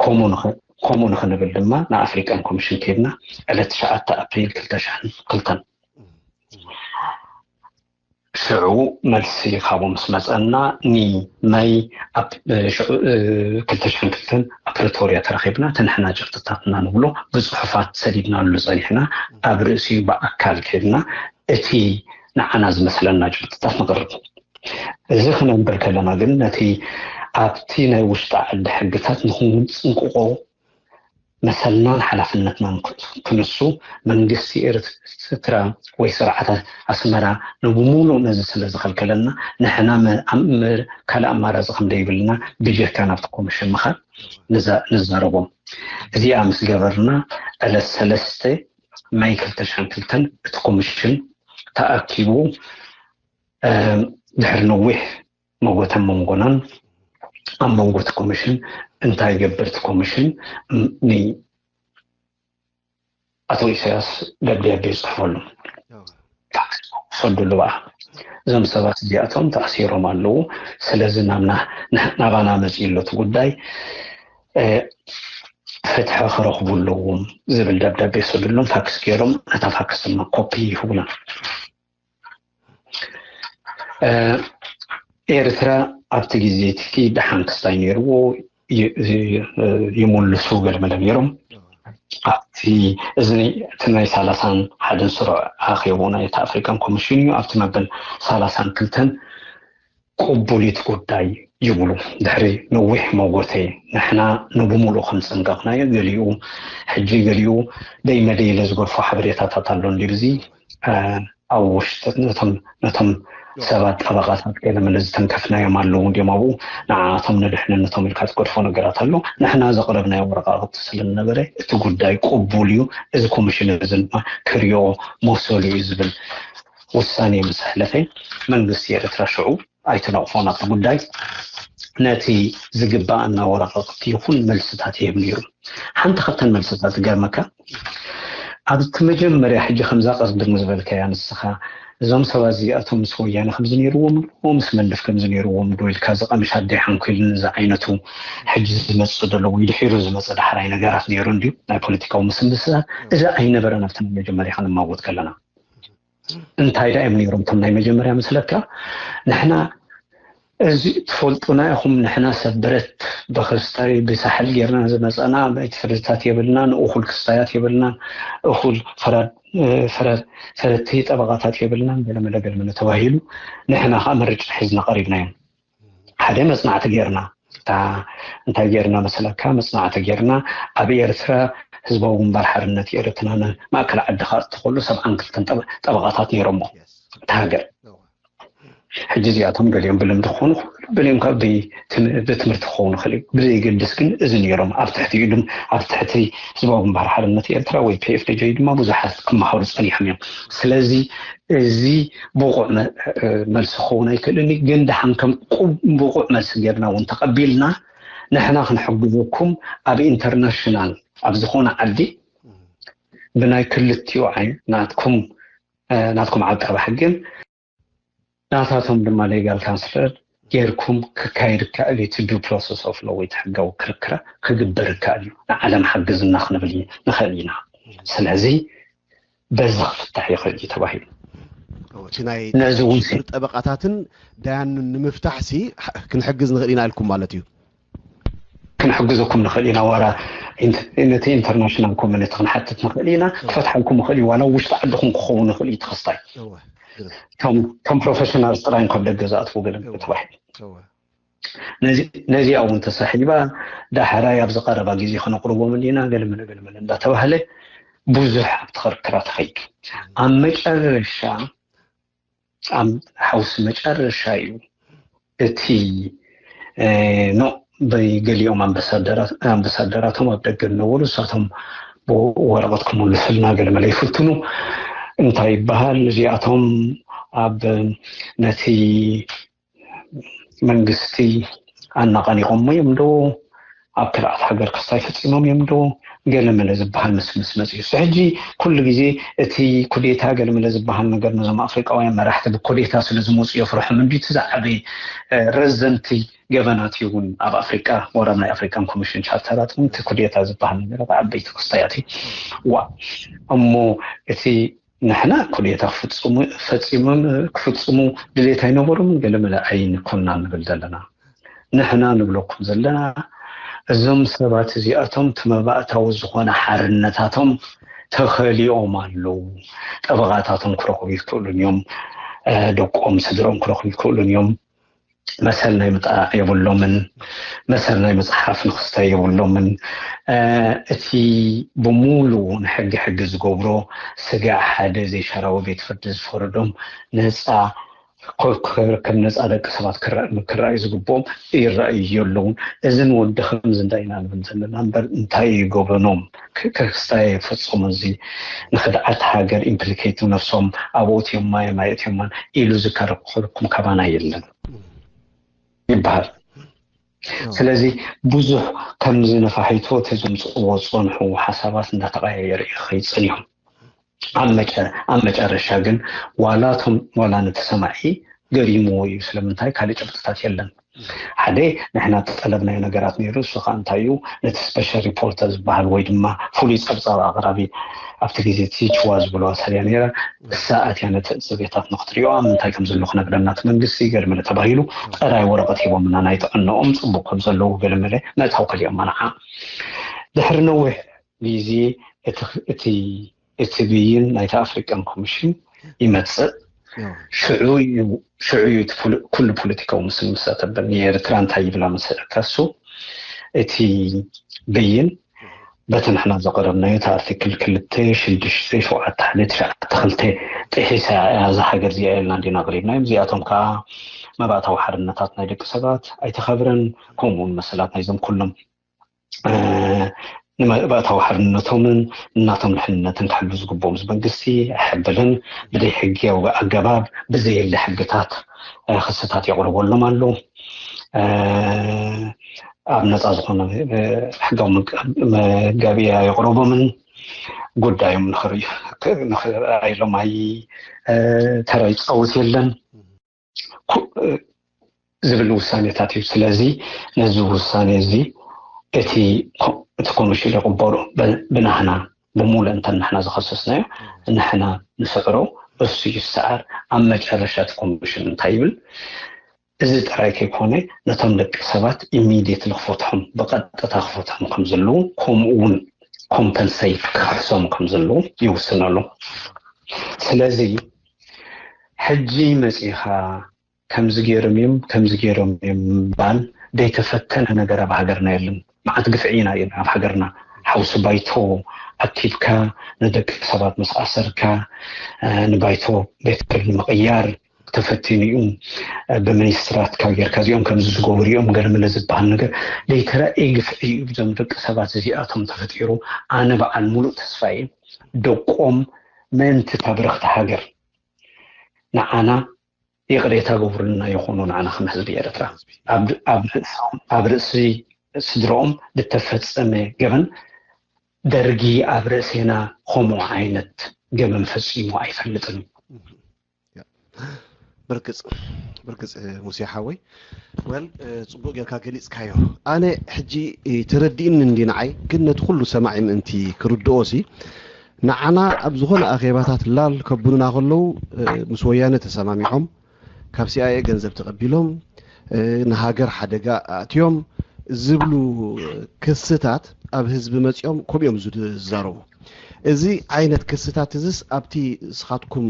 ከምኡ ንኽ- ከምኡ ንኽንብል ድማ ንኣፍሪቃን ኮሚሽን ከይድና ዕለት ትሽዓተ ኣፕሪል ክልተ ሽሕን ክልተን ሽዑ መልሲ ካብኡ ምስ መፀና ንመይ ኣብ ሽዑ ክልተ ሽሕን ክልተን ኣብ ፕሪቶርያ ተራኺብና እቲ ንሕና ጭብጥታትና ንብሎ ብፅሑፋት ሰዲድናሉ ፀኒሕና ኣብ ርእሲኡ ብኣካል ከይድና እቲ ንዓና ዝመስለና ጭብጥታት ንቕርብ። እዚ ክነንብል ከለና ግን ነቲ ኣብቲ ናይ ውሽጢ ዓዲ ሕግታት ንክንፅንቅቆ መሰልናን ሓላፍነትናን ክንሱ መንግስቲ ኤርትራ ወይ ስርዓት ኣስመራ ንብሙሉእ ነዚ ስለ ዝኸልከለና ንሕና ካልእ ኣማራፂ ከም ዘይብልና ብጀካ ናብቲ ኮሚሽን ምኻድ ንዛረቦም። እዚኣ ምስ ገበርና ዕለት ሰለስተ ማይ ክልተ ሽሕን ክልተን እቲ ኮሚሽን ተኣኪቡ ድሕሪ ነዊሕ መጎተ መንጎናን ኣብ መንጎ እቲ ኮሚሽን እንታይ ይገብር እቲ ኮሚሽን ንኣቶ ኢሳያስ ደብዳቤ ይፅሕፈሉ ሰዱሉ በኣ እዞም ሰባት እዚኣቶም ተኣሲሮም ኣለዉ። ስለዚ ናባና መፂኡ ኣሎ እቲ ጉዳይ ፍትሒ ክረኽቡ ኣለዎም ዝብል ደብዳቤ ሰዱሎም ፋክስ ገይሮም ነታ ፋክስ ድማ ኮፒ ይህቡና። ኤርትራ ኣብቲ ግዜ እቲ ደሓን ክስታይ ነይርዎ ይምልሱ ገለመለ ነይሮም ኣብቲ እዚ እቲ ናይ ሰላሳን ሓደን ስሩዕ ኣኼቡ ናይ ኣፍሪካን ኮሚሽን እዩ ኣብቲ መበል ሰላሳን ክልተን ቅቡሊት ጉዳይ ይብሉ ድሕሪ ነዊሕ መጎተ ንሕና ንብሙሉእ ከም ፀንቀቕናዮ ገሊኡ ሕጂ ገሊኡ ደይ መደይ ኢለ ዝገድፎ ሓበሬታታት ኣሎ እንዲሉ እዚ ኣብ ውሽጢ ነቶም ሰባት ጠበቃታት ገለ መለ ዝተንከፍናዮም ኣለዉ እንዲም ኣብኡ ንዓቶም ንድሕንነቶም ኢልካ ትገድፎ ነገራት ኣሎ ንሕና ዘቅረብናዮ ወረቃቅቲ ስለዝነበረ እቲ ጉዳይ ቅቡል እዩ እዚ ኮሚሽን እዚ ድማ ክሪኦ መሰሉ እዩ ዝብል ውሳኔ ምስ ኣሕለፈ መንግስቲ ኤርትራ ሽዑ ኣይተነቕፎን ኣብቲ ጉዳይ ነቲ ዝግባኣና ወረቃቅቲ ይኹን መልስታት ይህብ ነይሩ ሓንቲ ካብተን መልስታት ዝገርመካ ኣብቲ መጀመርያ ሕጂ ከምዛ ቀስድም ዝበልካያ ንስኻ እዞም ሰባት እዚኣቶም ምስ ወያነ ከምዚ ነይርዎም ኣለዎ ምስ መንደፍ ከምዚ ነይርዎም ዶ ኢልካ እዚ ቀምሽ ኣደይ ሓንኩልን እዚ ዓይነቱ ሕጂ ዝመፅእ ዘሎ ወይ ድሒሩ ዝመፀ ዳሕራይ ነገራት ነይሩ እንድዩ ናይ ፖለቲካዊ ምስምስላት እዚ ኣይነበረን ኣብቲ ናይ መጀመርያ ክንማጎት ከለና እንታይ ዳ እዮም ነይሮም እቶም ናይ መጀመርያ ምስለካ ንሕና እዚ ትፈልጡና ኢኹም ንሕና ሰብ ብረት ብክስታይ ብሳሕል ጌርና ዝመፀና ቤት ፍርድታት የብልናን እኹል ክስታያት የብልናን እኹል ፈረድቲ ጠበቃታት የብልናን ገለመለ ገለመለ ተባሂሉ ንሕና ከዓ ምርጫ ሒዝና ቀሪብና እዮም ሓደ መፅናዕቲ ጌርና እንታይ ጌርና መሰለካ መፅናዕቲ ጌርና ኣብ ኤርትራ ህዝባዊ ግንባር ሓርነት ኤርትራ ማእከል ዓዲ ከእቲ ከሎ ሰብዓን ክልተን ጠበቃታት ነይሮሞ እቲ ሃገር ሕጂ እዚኣቶም ገሊኦም ብልምዲ ክኾኑ፣ ገሊኦም ካብ ብትምህርቲ ክኸውን ይኽእል እዩ። ብዘይገድስ ግን እዚ ነይሮም ኣብ ትሕቲ ኢሉም ኣብ ትሕቲ ህዝባዊ ግንባር ሓርነት ኤርትራ ወይ ፒኤፍዲጂ ድማ ብዙሓት ክመሃሩ ጸኒሖም እዮም። ስለዚ እዚ ብቑዕ መልሲ ክኸውን ኣይክእልን እዩ። ግን ደሓን ከም ብቑዕ መልሲ ጌርና እውን ተቐቢልና ንሕና ክንሕግዘኩም ኣብ ኢንተርናሽናል ኣብ ዝኾነ ዓዲ ብናይ ክልቲኡ ናትኩም ናትኩም ዓቃቢ ሕግን ናታቶም ድማ ሌጋል ካንስለር ጌርኩም ክካየድ ይከኣል እዩ። እቲ ዱ ፕሮሰስ ኦፍ ሎ ወይ ሕጋዊ ክርክራ ክግበር ይከኣል እዩ። ንዓለም ሓግዝና ክንብል ንኽእል ኢና። ስለዚ በዚ ክፍታሕ ይኽእል እዩ ተባሂሉ። እቲ ናይ ነዚ እውን ሲ- ሽግር ጠበቃታትን ዳያኑን ንምፍታሕ ሲ ክንሕግዝ ንኽእል ኢና ኢልኩም ማለት እዩ። ክንሕግዘኩም ንኽእል ኢና። ዋላ ኢንተ- ነቲ ኢንተርናሽናል ኮሚኒቲ ክንሓትት ንኽእል ኢና። ክፈትሓልኩም ይኽእል እዩ። ዋላ ውሽጢ ዓድኹም ክኸውን ይኽእል እዩ። ተኸስታይ እወ፣ ግርም። እቶም እቶም ፕሮፌሽናል ጥራይ ካብ ደገ ዝኣትዉ ገለ ተባሂሉ እወ። ነዚ- ነዚኣ እውን ተሳሒባ ዳሕራይ ኣብዚ ቀረባ ግዜ ከነቕርቦም እንዲና ገለመለ ገለመለ እንዳተባህለ ብዙሕ ኣብቲ ክርክራ ተኸይዱ። ኣብ መጨረሻ ኣብ ሓውሲ መጨረሻ እዩ እቲ እ፣ ኖ በይገሊኦም ኣምባሳደራት ኣምባሳደራቶም ኣብ ደገ ዝነበሩ እሳቶም ብወረቐት ክምልሱልና ገለመለ ይፍትኑ እንታይ ይበሃል እዚኣቶም ኣብ ነቲ መንግስቲ ኣናቐኒቖሞ እዮም ዶ ኣብ ክርኣት ሃገር ክስታይ ፈፂሞም እዮም ዶ ገለመለ ዝበሃል ምስምስ መፅዩ ሕጂ ኩሉ ግዜ እቲ ኩዴታ ገለመለ ዝበሃል ነገር ነዞም ኣፍሪቃውያን መራሕቲ ብኩዴታ ስለ ዝመፁ የፍርሖም እንዲ እቲ ዝዓበይ ረዘንቲ ገበናት እዩ እውን ኣብ ኣፍሪቃ ወራብ ናይ ኣፍሪካን ኮሚሽን ቻርተራት እውን እቲ ኩዴታ ዝበሃል ነገራት ዓበይቲ ክስታያት እዩ ዋ እሞ እቲ ንሕና ኩዴታ ክፍፅሙ ፈፂሞም ክፍፅሙ ድሌት ኣይነበሮምን ገለመለ ኣይንኮና ንብል ዘለና ንሕና ንብለኩም ዘለና እዞም ሰባት እዚኣቶም እቲ መባእታዊ ዝኾነ ሓርነታቶም ተኸሊኦም ኣለዉ ጠበቓታቶም ክረኽቡ ይክእሉን እዮም ደቆም ስድሮም ክረኽቡ ይክእሉን እዮም መሰል ናይ ምጥራዕ የብሎምን መሰል ናይ መፅሓፍ ንክስታይ የብሎምን እቲ ብሙሉ ንሕጊ ሕጊ ዝገብሮ ስጋዕ ሓደ ዘይሻራዊ ቤት ፍርዲ ዝፈረዶም ነፃ ከም ነፃ ደቂ ሰባት ክረኣዩ ዝግብኦም ይረኣዩ የለውን እዚ ንወዲ ከምዚ እንዳ ኢና ንብል ዘለና እምበር እንታይ እዩ ገበኖም ክስታይ ፈፀሙ እዚ ንክድዓት ሃገር ኢምፕሊኬት ነብሶም ኣብኡ እትዮማ እዮም ኣይእትዮማን ኢሉ ዝከረክረኩም ካባና የለን ይበሃል ስለዚ ብዙሕ ከምዚ ነፋሒቶ እቲ ዘምፅእዎ ዝፀንሑ ሓሳባት እንዳተቀያየረ እዩ ከይፅን እዮም ኣብ መጨረሻ ግን ዋላቶም ዋላ ነቲ ሰማዒ ገሪምዎ እዩ ስለምንታይ ካልእ ጭብጥታት የለን ሓደ ንሕና ተጠለብናዮ ነገራት ነይሩ እሱ ከዓ እንታይ እዩ ነቲ ስፔሻል ሪፖርተር ዝበሃል ወይ ድማ ፍሉይ ፀብፃብ ኣቅራቢ ኣብቲ ግዜ እቲ ችዋ ዝበልዋ ሰልያ ነይራ እሳ ኣትያ ነቲ ዕፅቤታት ንክትሪኦ ኣብ ምንታይ ከም ዘሎ ክነግረና እቲ መንግስቲ ገለመለ ተባሂሉ ጥራይ ወረቀት ሂቦምና ናይ ጥዕንኦም ፅቡቅ ከም ዘለዉ ገለመለ ምእታው ከሊኦማ ንዓ ድሕሪ ነዊሕ ግዜ እቲ እቲ ብይን ናይቲ ኣፍሪቃን ኮሚሽን ይመፅእ ሽዑ እዩ ኩሉ ፖለቲካዊ ምስምሳት ኣበል ንኤርትራ እንታይ ይብላ መሰለካ እሱ እቲ ብይን በቲ ንሕና ዘቐረብናዮ እቲ ኣርቲክል ክልተ ሽዱሽተ ሸውዓተ ሓደ ትሽዓተ ክልተ ጥሒሳ እያ እዛ ሃገር እዚኣ ኢልና እንዲና ኣቕሪብናዮም እዚኣቶም ከዓ መባእታዊ ሓርነታት ናይ ደቂ ሰባት ኣይተኸብረን ከምኡውን መሰላት ናይዞም ኩሎም ንመባእታዊ ሓርነቶምን እናቶም ድሕንነትን ክሕሉ ዝግብኦም እዚ መንግስቲ ኣይሕብልን ብደይ ሕጊያዊ ኣገባብ ብዘየለ ሕግታት ክስታት የቕርበሎም ኣሎ ኣብ ነፃ ዝኾነ ሕጋዊ መጋቢያ የቕረቦምን ጉዳዮም ንኽረኣይሎም ኣይ ተራ ይፃወት የለን ዝብል ውሳኔታት እዩ ስለዚ ነዚ ውሳኔ እዚ እቲ እቲ ኮሚሽን ይቕበሉ ብናህና ብሙሉእ እንተ ንሕና ዝኸሰስናዮ ንሕና ንስዕሮ እሱ ይሰዓር ኣብ መጨረሻ እቲ ኮሚሽን እንታይ ይብል እዚ ጥራይ ከይኮነ ነቶም ደቂ ሰባት ኢሚድየት ክፈትሖም ብቐጥታ ክፈትሖም ከም ዘለዉ ከምኡ እውን ኮምፐንሰይት ክኽሕሶም ከም ዘለዉ ይውስነሉ ስለዚ ሕጂ መፂኻ ከምዚ ገይሮም እዮም ከምዚ ገይሮም እዮም ምባል ዘይተፈተነ ነገር ኣብ ሃገርና የለን መዓት ግፍዒ ኢና ኣብ ሃገርና ሓውሲ ባይቶ ኣኪብካ ንደቂ ሰባት ምስ ኣሰርካ ንባይቶ ቤት ፍርዲ ምቕያር ተፈቲኑ እዩ። ብሚኒስትራትካ ጌርካ እዚኦም ከምዚ ዝገበሩ እዮም ገለመለ ዝበሃል ነገር ዘይተረእየ ግፍዒ እዩ ብዞም ደቂ ሰባት እዚኣቶም ተፈጢሩ። ኣነ በዓል ሙሉእ ተስፋ እየ ደቆም ምእንቲ እታ ብርኽቲ ሃገር ንዓና ይቕሬታ ገብሩልና ይኹኑ ንዓና ከም ህዝቢ ኤርትራ ኣብ ርእሲ ስድረኦም ዝተፈጸመ ገበን ደርጊ ኣብ ርእሴና ከምኡ ዓይነት ገበን ፈጺሙ ኣይፈልጥን እዩ። ብርግጽ ብርግጽ ሙሴ ሓወይ ወል ጽቡቅ ጌርካ ገሊጽካዮ። ኣነ ሕጂ ተረዲእኒ እንዲ ንዓይ ግን ነቲ ኩሉ ሰማዒ ምእንቲ ክርድኦ ሲ ንዓና ኣብ ዝኾነ ኣኼባታት ላል ከቡንና ከለዉ ምስ ወያነ ተሰማሚዖም ካብ ሲኣይኤ ገንዘብ ተቐቢሎም ንሃገር ሓደጋ ኣእትዮም ዝብሉ ክስታት ኣብ ህዝቢ መፂኦም ከምኡ እዮም ዝዛረቡ። እዚ ዓይነት ክስታት እዚስ ኣብቲ ንስኻትኩም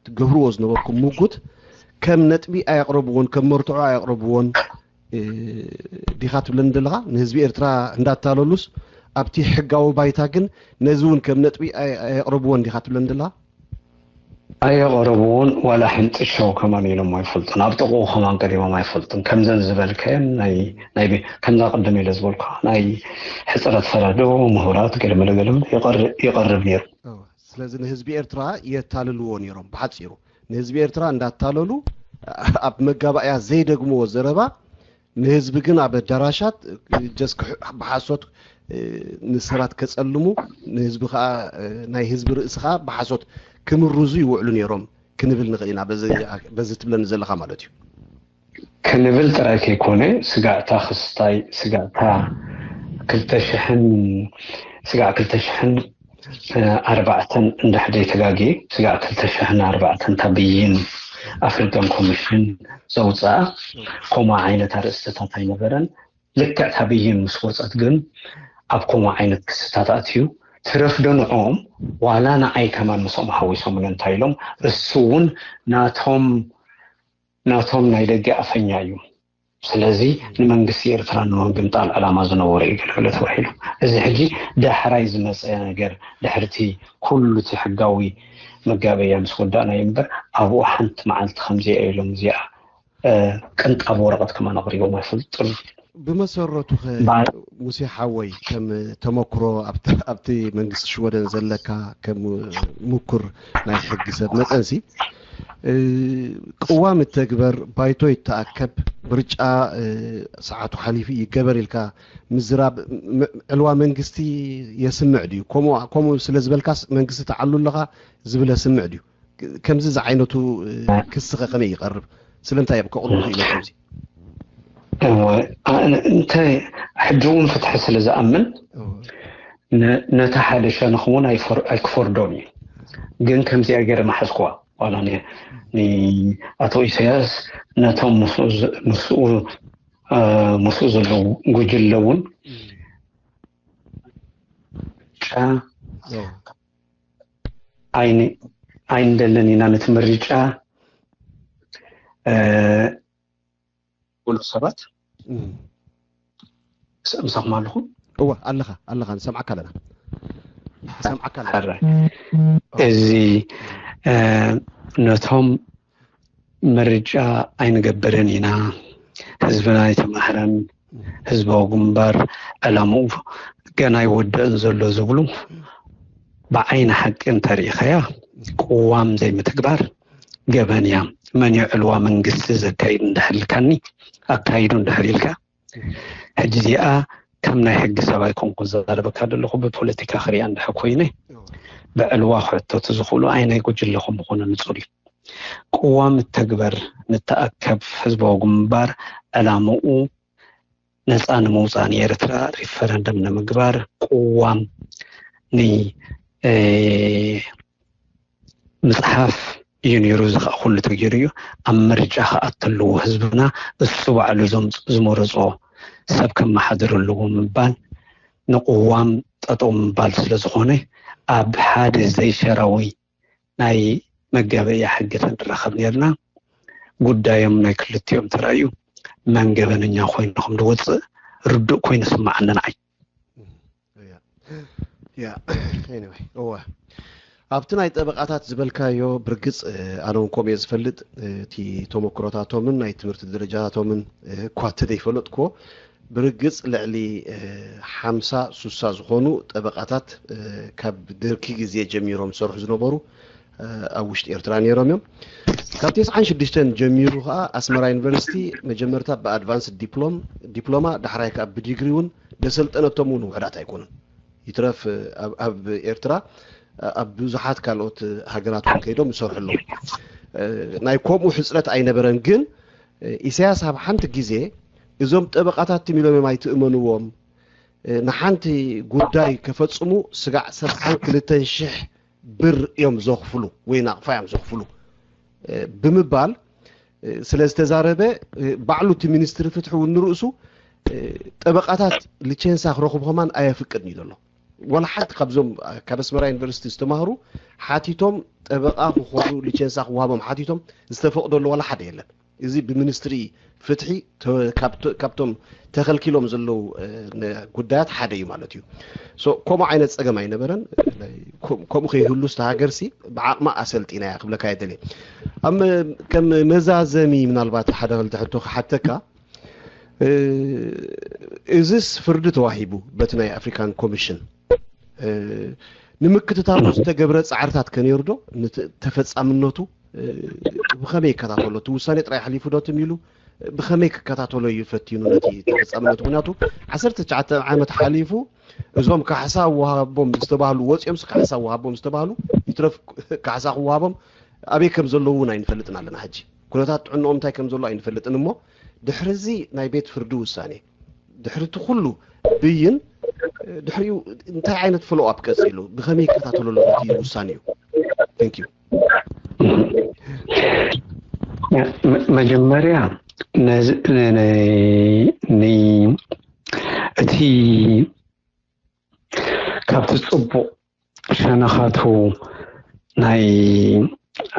ትገብርዎ ዝነበርኩም ምጉት ከም ነጥቢ ኣየቕረብዎን ከም መርትዖ ኣየቕረብዎን ዲኻ ትብለኒ ዘለኻ? ንህዝቢ ኤርትራ እንዳታለሉስ ኣብቲ ሕጋዊ ባይታ ግን ነዚ እውን ከም ነጥቢ ኣየቕረብዎን ዲኻ ትብለኒ ዘለኻ? ኣየቕረብዎን ዋላ ሕንጥሻው ከማን ኢሎም ኣይፈልጡን። ኣብ ጥቕኡ ከማን ቀሪቦም ኣይፈልጡን። ከምዘን ዝበልካየን ናይ ናይ ቤ- ከምዛ ቅድም ኢለ ዝበልኩ ናይ ሕፅረት ፈራዶ ምሁራት ገለመለ ገለመለ ይቐር- ይቐርብ ነይሩ። እወ፣ ስለዚ ንህዝቢ ኤርትራ የታልልዎ ነይሮም። ብሓፂሩ ንህዝቢ ኤርትራ እንዳታለሉ ኣብ መጋባእያ ዘይደግምዎ ዘረባ ንህዝቢ ግን ኣብ ኣዳራሻት ጀስክ ብሓሶት ንሰባት ከጸልሙ ንህዝቢ ከዓ ናይ ህዝቢ ርእሲ ከዓ ብሓሶት ክምርዙ ይውዕሉ ነይሮም ክንብል ንኽእል ኢና። በዚ ትብለኒ ዘለኻ ማለት እዩ። ክንብል ጥራይ ከይኮነ ስጋዕታ ክስታይ ስጋዕታ ክልተ ሽሕን ስጋዕ ክልተ ሽሕን ኣርባዕተን እንድሕር ዘይተጋግየ ስጋዕ ክልተ ሽሕን ኣርባዕተን እታ ብይን ኣፍሪካን ኮሚሽን ዘውፅኣ ከምኡ ዓይነት ኣርእስትታት ኣይነበረን። ልክዕ እታ ብይን ምስ ወፀት ግን ኣብ ከምኡ ዓይነት ክስታት ኣትዩ ትረፍ ዶ ንዕኦም ዋላ ንዓይ ከማን ምስኦም ሓዊሶምኒ እንታይ ኢሎም እሱ እውን ናቶም ናቶም ናይ ደገ ኣፈኛ እዩ። ስለዚ ንመንግስቲ ኤርትራ ንምግምጣል ዕላማ ዝነበሮ እዩ ገለገለ ተባሂሉ። እዚ ሕጂ ዳሕራይ ዝመፀ ነገር ድሕርቲ ኩሉ እቲ ሕጋዊ መጋበያ ምስ ወዳእናዮ እምበር ኣብኡ ሓንቲ መዓልቲ ከምዚኣ ኢሎም እዚኣ ቅንጣብ ወረቐት ከማን ኣቕሪቦም ኣይፈልጡን። ብመሰረቱ ሙሴ ሓወይ ከም ተመክሮ ኣብቲ መንግስቲ ሽወደን ዘለካ ከም ምኩር ናይ ሕጊ ሰብ መጠንሲ ቅዋም ይተግበር፣ ባይቶ ይተኣከብ፣ ምርጫ ሰዓቱ ሓሊፉ ይገበር ኢልካ ምዝራብ ዕልዋ መንግስቲ የስምዕ ድዩ? ከምኡ ስለ ዝበልካስ መንግስቲ ትዓሉ ኣለኻ ዝብል የስምዕ ድዩ? ከምዚ ዝዓይነቱ ክስኸ ከመይ ይቐርብ? ስለምንታይ ኣብ ከቕርቡ ክኢለ ከምዚ? እንታይ ሕጂ እውን ፍትሒ ስለ ዝኣምን ነታ ሓደ ሸነኽ እውን ኣይክፈርዶን እዩ። ግን ከምዚኣ ገይረ መሓዝኩዋ ዋላ ንኣቶ ኢሳያስ ነቶም ምስኡ ምስኡ ዘለዉ ጉጅለ እውን ጫ ኣይንደልን ኢና ነቲ ምርጫ ብሉ ሰባት ምሳኹም ኣለኹ። እወ ኣለኻ ኣለኻ፣ ንሰምዓካ ኣለና፣ ንሰምዓካ ኣለና። እዚ ነቶም ምርጫ ኣይንገብርን ኢና፣ ህዝብና ኣይተማህረን፣ ህዝባዊ ግንባር ዕላምኡ ገና ኣይወደእን ዘሎ ዝብሉ ብዓይኒ ሓቂ እንተሪኢኻያ ቅዋም ዘይምትግባር ገበን እያ። መን እዩ ዕልዋ መንግስቲ ዘካይድ እንድሕር ኢልካኒ ኣካይዱ እንድሕር ኢልካ ሕጂ እዚኣ ከም ናይ ሕጊ ሰብ ኣይኮንኩ ዝዛረበካ ዘለኹ ብፖለቲካ ክሪኣ እንድሕር ኮይነ ብዕልዋ ክሕተቱ ዝኽእሉ ኣይ ናይ ጉጅለ ከም ምኾነ ንፁር እዩ። ቅዋም እተግበር ንተኣከብ ህዝባዊ ግንባር ዕላምኡ ነፃ ንምውፃእ ንኤርትራ ሪፈረንደም ንምግባር ቅዋም ን ምፅሓፍ እዩ ነይሩ። እዚ ከዓ ኩሉ ተገይሩ እዩ። ኣብ ምርጫ ክኣቱ ኣለዎ ህዝብና እሱ ባዕሉ ዝመረፆ ሰብ ከመሓድር ኣለዎ ምባል ንቅዋም ጠጠው ምባል ስለዝኾነ ኣብ ሓደ ዘይሸራዊ ናይ መጋበእያ ሕጊ ተንራኸብ ነርና። ጉዳዮም ናይ ክልቲኦም ተራእዩ መን ገበነኛ ኮይኑ ከም ዝወፅእ ርዱእ ኮይኑ ስማዓኒ ንዓይ። ያ anyway እወ ኣብቲ ናይ ጠበቓታት ዝበልካዮ፣ ብርግጽ ኣነ እውን ከምኡ እየ ዝፈልጥ። እቲ ተመክሮታቶምን ናይ ትምህርቲ ደረጃታቶምን እኳ እንተዘይፈለጥክዎ፣ ብርግጽ ልዕሊ ሓምሳ ሱሳ ዝኾኑ ጠበቓታት ካብ ደርጊ ግዜ ጀሚሮም ዝሰርሑ ዝነበሩ ኣብ ውሽጢ ኤርትራ ነይሮም እዮም። ካብ ተስዓን ሽዱሽተን ጀሚሩ ከዓ ኣስመራ ዩኒቨርሲቲ መጀመርታ ብኣድቫንስ ዲፕሎም ዲፕሎማ፣ ዳሕራይ ከዓ ብዲግሪ እውን ዘሰልጠነቶም እውን ውሕዳት ኣይኮኑን። ይትረፍ ኣብ ኤርትራ ኣብ ብዙሓት ካልኦት ሃገራት እውን ከይዶም ይሰርሑ ኣለዉ። ናይ ከምኡ ሕፅረት ኣይነበረን። ግን ኢሳያስ ኣብ ሓንቲ ግዜ እዞም ጠበቓታት ትም ኢሎም እዮም ኣይትእመንዎም፣ ንሓንቲ ጉዳይ ከፈፅሙ ስጋዕ ሰብዓን ክልተን ሽሕ ብር እዮም ዘኽፍሉ ወይ ናቕፋ እዮም ዘኽፍሉ ብምባል ስለ ዝተዛረበ፣ ባዕሉ እቲ ሚኒስትሪ ፍትሒ እውን ንርእሱ ጠበቓታት ሊቸንሳ ክረኽቡ ከማን ኣየፍቅድን እዩ ዘሎ። ዋላ ሓንቲ ካብዞም ካብ ኣስመራ ዩኒቨርሲቲ ዝተማህሩ ሓቲቶም ጠበቓ ክኾኑ ሊቸንሳ ክወሃቦም ሓቲቶም ዝተፈቕደሉ ዋላ ሓደ የለን። እዚ ብሚኒስትሪ ፍትሒ ካብቶም ተኸልኪሎም ዘለዉ ጉዳያት ሓደ እዩ ማለት እዩ። ከምኡ ዓይነት ፀገም ኣይነበረን። ከምኡ ከይህሉ ዝተሃገርሲ ብዓቕማ ኣሰልጢና እያ ክብለካ የደልየ። ከም መዛዘሚ ምናልባት ሓደ ክልተ ሕቶ ክሓተካ። እዝስ ፍርዲ ተዋሂቡ በቲ ናይ ኣፍሪካን ኮሚሽን ንምክትታሉ ዝተገብረ ፃዕርታት ከነይሩ ዶ? ተፈፃምነቱ ብኸመይ ይከታተሎ? እቲ ውሳኔ ጥራይ ሓሊፉ ዶ ትም ኢሉ ብኸመይ ክከታተሎ እዩ ፈቲኑ ነቲ ተፈፃምነቱ? ምክንያቱ ዓሰርተ ትሽዓተ ዓመት ሓሊፉ እዞም ካሕሳ ወሃቦም ዝተባህሉ ወፂኦም ካሕሳ ወሃቦም ዝተባህሉ ይትረፍ ካሕሳ ክወሃቦም ኣበይ ከም ዘለዉ እውን ኣይንፈልጥን ኣለና። ሕጂ ኩነታት ጥዕንኦም እንታይ ከም ዘሎ ኣይንፈልጥን። እሞ ድሕሪ እዚ ናይ ቤት ፍርዲ ውሳኔ ድሕሪ እቲ ኩሉ ብይን ድሕሪኡ እንታይ ዓይነት ፎሎው ኣፕ ቀፂሉ ብኸመይ ይከታተሎ ኣሎ እቲ ውሳኔ እዩ? Thank you። መጀመርያ እቲ ካብቲ ፅቡቕ ሸነኻቱ ናይ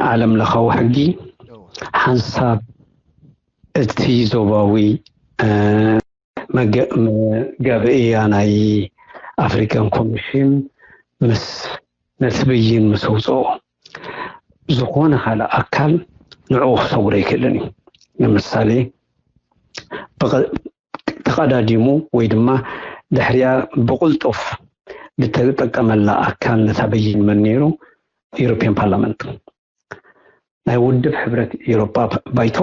ዓለም ለኻዊ ሕጊ ሓንሳብ እቲ ዞባዊ መጋብእያ ናይ ኣፍሪካን ኮሚሽን ምስ ነቲ ብይን ምስ ኣውፅኦ ዝኾነ ካልእ ኣካል ንዕኡ ክሰጉሮ ኣይክእልን እዩ። ንምሳሌ ተቐዳዲሙ ወይ ድማ ድሕሪኣ ብቕልጡፍ ዝተጠቀመላ ኣካል ነታ ብይን መን ነይሩ? ኢሮፕያን ፓርላመንት። ናይ ውድብ ሕብረት ኤሮጳ ባይቶ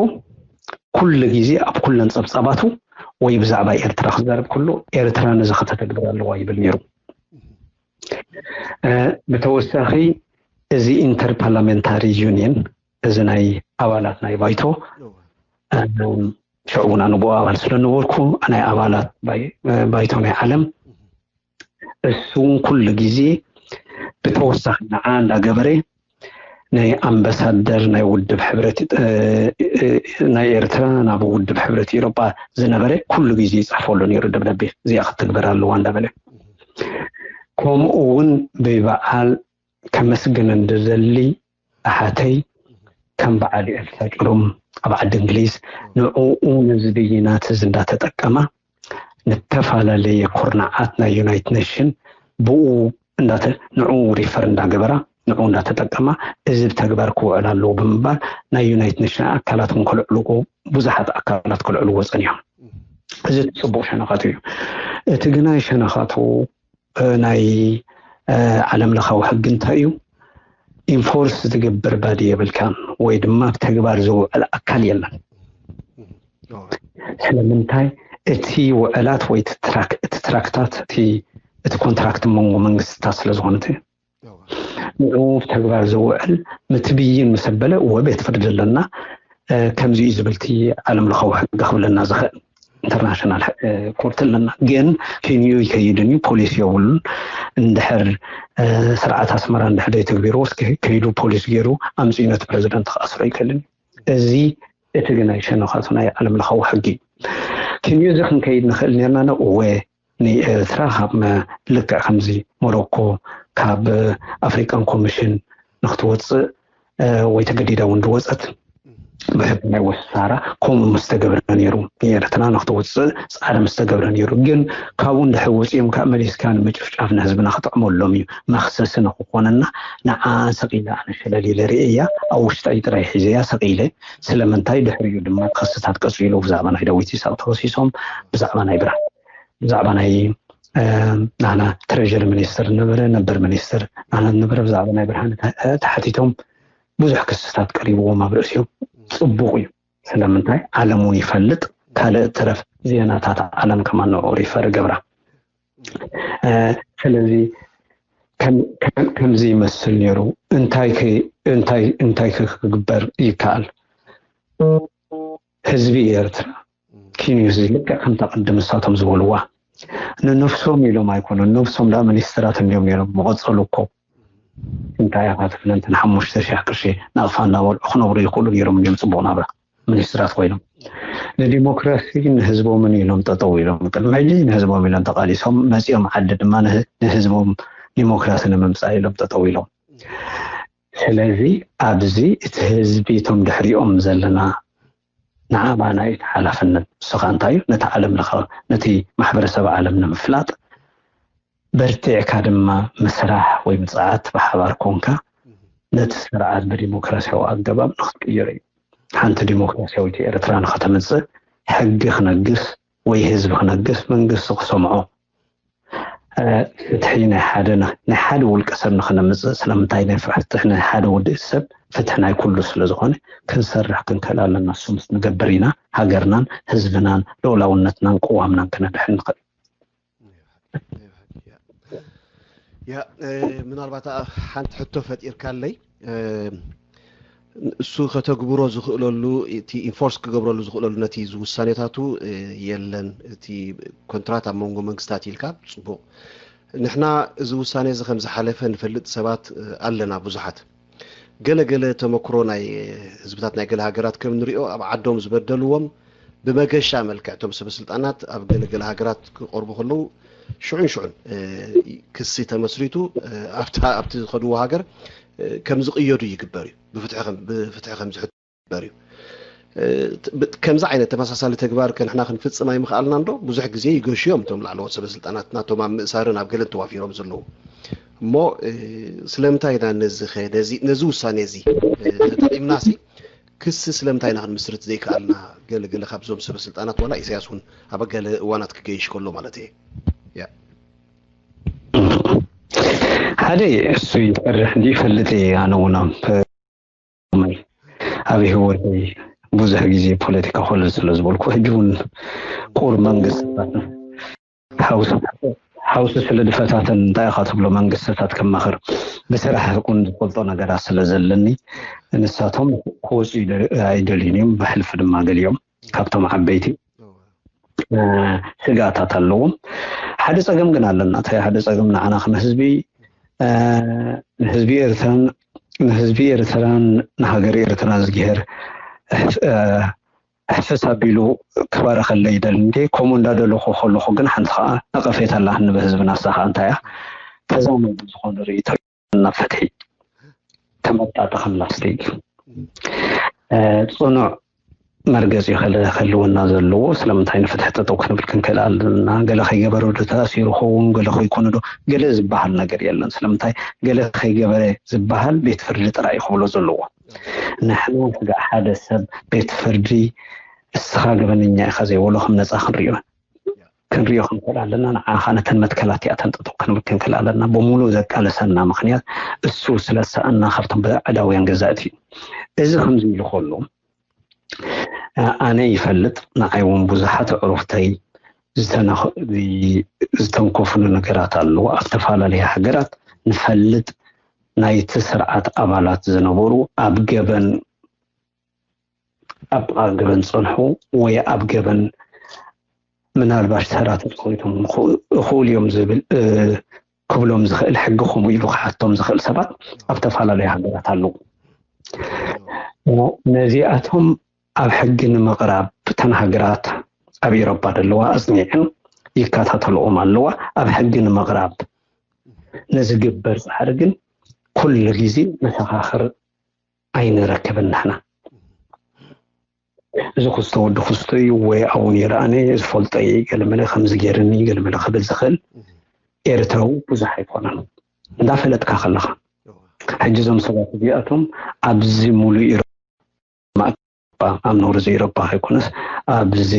ኩሉ ግዜ ኣብ ኩለን ጸብጻባቱ ወይ ብዛዕባ ኤርትራ ክዛረብ ከሎ ኤርትራ ነዚ ከተተግብር ኣለዋ ይብል ነይሩ። ብተወሳኺ እዚ ኢንተርፓርላሜንታሪ ዩኒየን እዚ ናይ ኣባላት ናይ ባይቶ ሽዑ እውን ኣነ ብኡ ኣባል ስለነበርኩ ናይ ኣባላት ባይቶ ናይ ዓለም እሱ እውን ኩሉ ግዜ ብተወሳኺ ንዓ እንዳገበረ ናይ ኣምባሳደር ናይ ውድብ ሕብረት ናይ ኤርትራ ናብ ውድብ ሕብረት ኤሮጳ ዝነበረ ኩሉ ግዜ ይፅሕፈሉ ነይሩ ደብዳቤ እዚኣ ክትግበር ኣለዋ እንዳበለ ከምኡ እውን ብበዓል ከመስግን እንድደሊ ኣሓተይ ከም በዓል ኤልሳ ጭሩም ኣብ ዓዲ እንግሊዝ ንዕኡ ነዚ ብይናት እዚ እንዳተጠቀማ ንተፈላለየ ኩርናዓት ናይ ዩናይት ኔሽን ብኡ ንዑ ሪፈር እንዳገበራ ንዑ እንዳተጠቀማ እዚ ብተግባር ክውዕል ኣለዎ ብምባል ናይ ዩናይት ኔሽን ኣካላት እውን ከልዕልዎ ብዙሓት ኣካላት ከልዕልዎ ፀኒሖም። እዚ እቲ ፅቡቕ ሸነኻቱ እዩ። እቲ ግናይ ሸነኻቱ ናይ ዓለም ለኻዊ ሕጊ እንታይ እዩ? ኢንፎርስ ዝገብር ባዲ የብልካን ወይ ድማ ብተግባር ዝውዕል ኣካል የለን። ስለምንታይ እቲ ውዕላት ወይ እቲ ትራክታት እቲ ኮንትራክት መንጎ መንግስታት ስለዝኾነ ንኡ ተግባር ዝውዕል ምትብይን ምስ ኣበለ እወ ቤት ፍርዲ ኣለና ከምዚ እዩ ዝብል እቲ ዓለም ለኻዊ ሕጊ ክብለና ዝኽእል ኢንተርናሽናል ኮርት ኣለና። ግን ኬንዩ ይከይድን እዩ ፖሊሲ የብሉን። እንድሕር ስርዓት ኣስመራ እንድሕር ዘይተግቢርዎ እስኪ ከይዱ ፖሊስ ገይሩ ኣምፅኡ ነቲ ፕረዚደንት ክኣስሮ ይክእልን እዩ። እዚ እቲ ግናይ ሸነኻቱ ናይ ዓለም ለኻዊ ሕጊ እዩ። ኬንዩ እዚ ክንከይድ ንኽእል ነርና ነ እወ ንኤርትራ ካብ ልክዕ ከምዚ ሞሮኮ ካብ ኣፍሪቃን ኮሚሽን ንክትወፅእ ወይ ተገዲዳ እውን ዝወፀት ብሕብናይ ወሳራ ከምኡ ምስተገብረ ነይሩ። ንኤርትራ ንክትወፅእ ፃዕሪ ምስተገብረ ነይሩ። ግን ካብኡ እንድሕር ወፂኦም ከዓ መሊስካ ንምጭፍጫፍ ንህዝብና ክጥዕመሎም እዩ። መክሰሲ ንክኾነና ንዓ ሰቂለ ኣነ ሸለል ኢለ ርእየ እያ። ኣብ ውሽጠይ ጥራይ ሒዘ እያ ሰቂለ። ስለምንታይ ድሕሪኡ ድማ ክስታት ቀፂሉ ብዛዕባ ናይ ዳዊት ይስሐቅ ተኸሲሶም፣ ብዛዕባ ናይ ብርሃን ብዛዕባ ናይ ናና ትሬጀሪ ሚኒስትር ነበረ ነበር ሚኒስትር ናና ነበረ ብዛዕባ ናይ ብርሃን ተሓቲቶም ብዙሕ ክስታት ቀሪብዎም ኣብ ርእሲኦም። ፅቡቅ እዩ። ስለምንታይ ዓለም እውን ይፈልጥ። ካልእ ትረፍ ዜናታት ዓለም ከማን ንዑ ሪፈር ገብራ። ስለዚ ከምዚ ይመስል ነይሩ። እንታይ እንታይ ክግበር ይከኣል? ህዝቢ ኤርትራ ኪንዩስ ልክዕ ከምታ ቅድም እሳቶም ዝበልዋ ንነፍሶም ኢሎም ኣይኮኑን። ነፍሶም ዳ ሚኒስትራት እንዲዮም ነይሮም። መቐጸሉ እኮ እንታይ ኢኻ ትብለን? እተን ሓሙሽተ ሺሕ ቅርሺ ናቕፋ እናበልዑ ክነብሩ ይኽእሉ ነይሮም እንዲዮም ጽቡቕ ናብራ ሚኒስትራት ኮይኖም። ንዲሞክራሲ ንህዝቦምን ኢሎም ጠጠው ኢሎም፣ ቅድሚ ሕጂ ንህዝቦም ኢሎም ተቓሊሶም መጺኦም፣ ዓዲ ድማ ንህ- ንህዝቦም ዲሞክራሲ ንምምጻእ ኢሎም ጠጠው ኢሎም። ስለዚ ኣብዚ እቲ ህዝቢ እቶም ድሕሪኦም ዘለና ንዓባና እዩ እቲ ሓላፍነት። ንሱ ከዓ እንታይ እዩ? ነቲ ዓለም ለኸ ነቲ ማሕበረሰብ ዓለም ንምፍላጥ በርቲዕካ ድማ ምስራሕ ወይ ምፅዓት ብሓባር ኮንካ ነቲ ስርዓት ብዲሞክራሲያዊ ኣገባብ ንክትቅይሮ እዩ። ሓንቲ ዲሞክራሲያዊት ኤርትራ ንኸተምፅእ ሕጊ ክነግስ ወይ ህዝቢ ክነግስ መንግስቲ ክሰምዖ ፍትሒ ናይ ሓደ ናይ ሓደ ውልቀ ሰብ ንክነምፅእ ስለምንታይ ናይ ፍትሒ ናይ ሓደ ውድእ ሰብ ፍትሒ ናይ ኩሉ ስለ ዝኾነ ክንሰርሕ ክንክእል ኣለና። እሱ ምስ ንገብር ኢና ሃገርናን ህዝብናን ልኡላውነትናን ቅዋምናን ክነድሕን ንኽእል። ያ ምናልባት ሓንቲ ሕቶ ፈጢርካለይ እሱ ከተግብሮ ዝኽእለሉ እቲ ኢንፎርስ ክገብረሉ ዝኽእለሉ ነቲ ውሳኔታቱ የለን። እቲ ኮንትራት ኣብ መንጎ መንግስታት ኢልካ ጽቡቕ። ንሕና እዚ ውሳኔ እዚ ከም ዝሓለፈ ንፈልጥ ሰባት ኣለና ብዙሓት። ገለ ገለ ተመክሮ ናይ ህዝብታት ናይ ገለ ሃገራት ከም ንሪኦ ኣብ ዓዶም ዝበደልዎም ብመገሻ መልክዕ እቶም ሰበ ስልጣናት ኣብ ገለ ገለ ሃገራት ክቐርቡ ከለዉ ሽዑን ሽዑን ክሲ ተመስሪቱ ኣብቲ ዝኸድዎ ሃገር ከም ዝቕየዱ ይግበር እዩ። ብፍትሒ ከም ዝሕተቱ ይግበር እዩ። ከምዚ ዓይነት ተመሳሳሊ ተግባር ከ ንሕና ክንፍፅም ኣይምኽኣልናን ዶ? ብዙሕ ግዜ ይገሹ እዮም እቶም ላዕለዎት ሰበ ስልጣናት ናቶም ኣብ ምእሳርን ኣብ ገለን ተዋፊሮም ዘለዉ። እሞ ስለምንታይ ኢና ነዚ ውሳኔ እዚ ተጠቒምናሲ ክሲ ስለምንታይ ኢና ክንምስርት ዘይከኣልና? ገለ ገለ ካብዞም ሰበ ስልጣናት ዋላ ኢሳያስ እውን ኣብ ገለ እዋናት ክገይሽ ከሎ ማለት እየ። ሓደ እሱ ይፈርሕ እንዲ ይፈልጥ እየ ኣነ እውን ኣብ ህይወተይ ብዙሕ ግዜ ፖለቲካ ኮለል ስለ ዝበልኩ ሕጂ እውን ቁር መንግስቲ ሓውሲ ስለ ድፈታተን እንታይ ኢኻ ትብሎ መንግስትታት ከማኽር ብስራሕ እውን ዝፈልጦ ነገራት ስለ ዘለኒ ንሳቶም ክወፁ ኣይደልዩን እዮም። ብሕልፊ ድማ ገሊኦም ካብቶም ዓበይቲ ስጋታት ኣለዎም። ሓደ ፀገም ግን ኣለና። እታይ ሓደ ፀገም ንዓና ከም ህዝቢ ንህዝቢ ኤርትራን ንህዝቢ ኤርትራን ንሃገር ኤርትራ ዝግሄር ሕፍስ ኣቢሉ ክባረኸለይ ይደሊ እንዴ ከምኡ እንዳደለኹ ከለኹ ግን ሓንቲ ከዓ ነቐፌታ ኣላህኒ ብህዝብና እሳ ከዓ እንታይ እያ ተዛመዱ ዝኾኑ ርእይቶ ናብ ፍትሒ ተመጣጥኸም ላስቲ ፅኑዕ መርገፂ ክህልወና ዘለዎ ስለምንታይ ንፍትሒ ጠጠው ክንብል ክንክእል ኣለና። ገለ ከይገበረ ዶ ተኣሲሩ ኸውን ገለ ከይኮነ ዶ ገለ ዝበሃል ነገር የለን። ስለምንታይ ገለ ከይገበረ ዝበሃል ቤት ፍርዲ ጥራይ እዩ ክብሎ ዘለዎ። ንሕና ስጋ ሓደ ሰብ ቤት ፍርዲ እስኻ ገበነኛ ኢኻ ዘይበሎ ከም ነፃ ክንሪኦ ክንሪኦ ክንክእል ኣለና። ንዓ ከዓ ነተን መትከላት እቲኣተን ጠጠው ክንብል ክንክእል ኣለና። ብሙሉእ ዘቃለሰና ምክንያት እሱ ስለዝሰኣና ካብቶም ኣዕዳውያን ገዛእቲ እዩ። እዚ ከምዚ ኢሉ ከሎ ኣነ ይፈልጥ ንዓይ እውን ብዙሓት ኣዕሩኽተይ ዝተንኮፍሉ ነገራት ኣለዉ። ኣብ ዝተፈላለየ ሃገራት ንፈልጥ ናይቲ ስርዓት ኣባላት ዝነበሩ ኣብ ገበን ኣብ ጥቓ ገበን ዝፀንሑ ወይ ኣብ ገበን ምናልባሽ ተራ ተፃዊቶም ይኽእሉ እዮም ዝብል ክብሎም ዝኽእል ሕጊ ከምኡ ኢሉ ክሓቶም ዝኽእል ሰባት ኣብ ተፈላለዩ ሃገራት ኣለዉ። ነዚኣቶም ኣብ ሕጊ ንምቕራብ እተን ሃገራት ኣብ ኤሮፓ ዘለዋ ኣፅኒዐን ይከታተልኦም ኣለዋ። ኣብ ሕጊ ንምቕራብ ንዝግበር ፃዕሪ ግን ኩሉ ግዜ መሰኻኽር ኣይንረክብን ንሕና። እዚ ክስቶ ወዲ ክስቶ እዩ ወይ ኣብኡ ነይረ ኣነ ዝፈልጦ እየ፣ ገለመለ ከምዚ ገይርኒ፣ ገለመለ ክብል ዝኽእል ኤርትራዊ ብዙሕ ኣይኮነን። እንዳፈለጥካ ከለኻ ሕጂ እዞም ሰባት እዚኣቶም ኣብዚ ሙሉእ ኢሮፓ፣ ኣብ ነውሪ ዘይረባ ኣይኮነስ ኣብዚ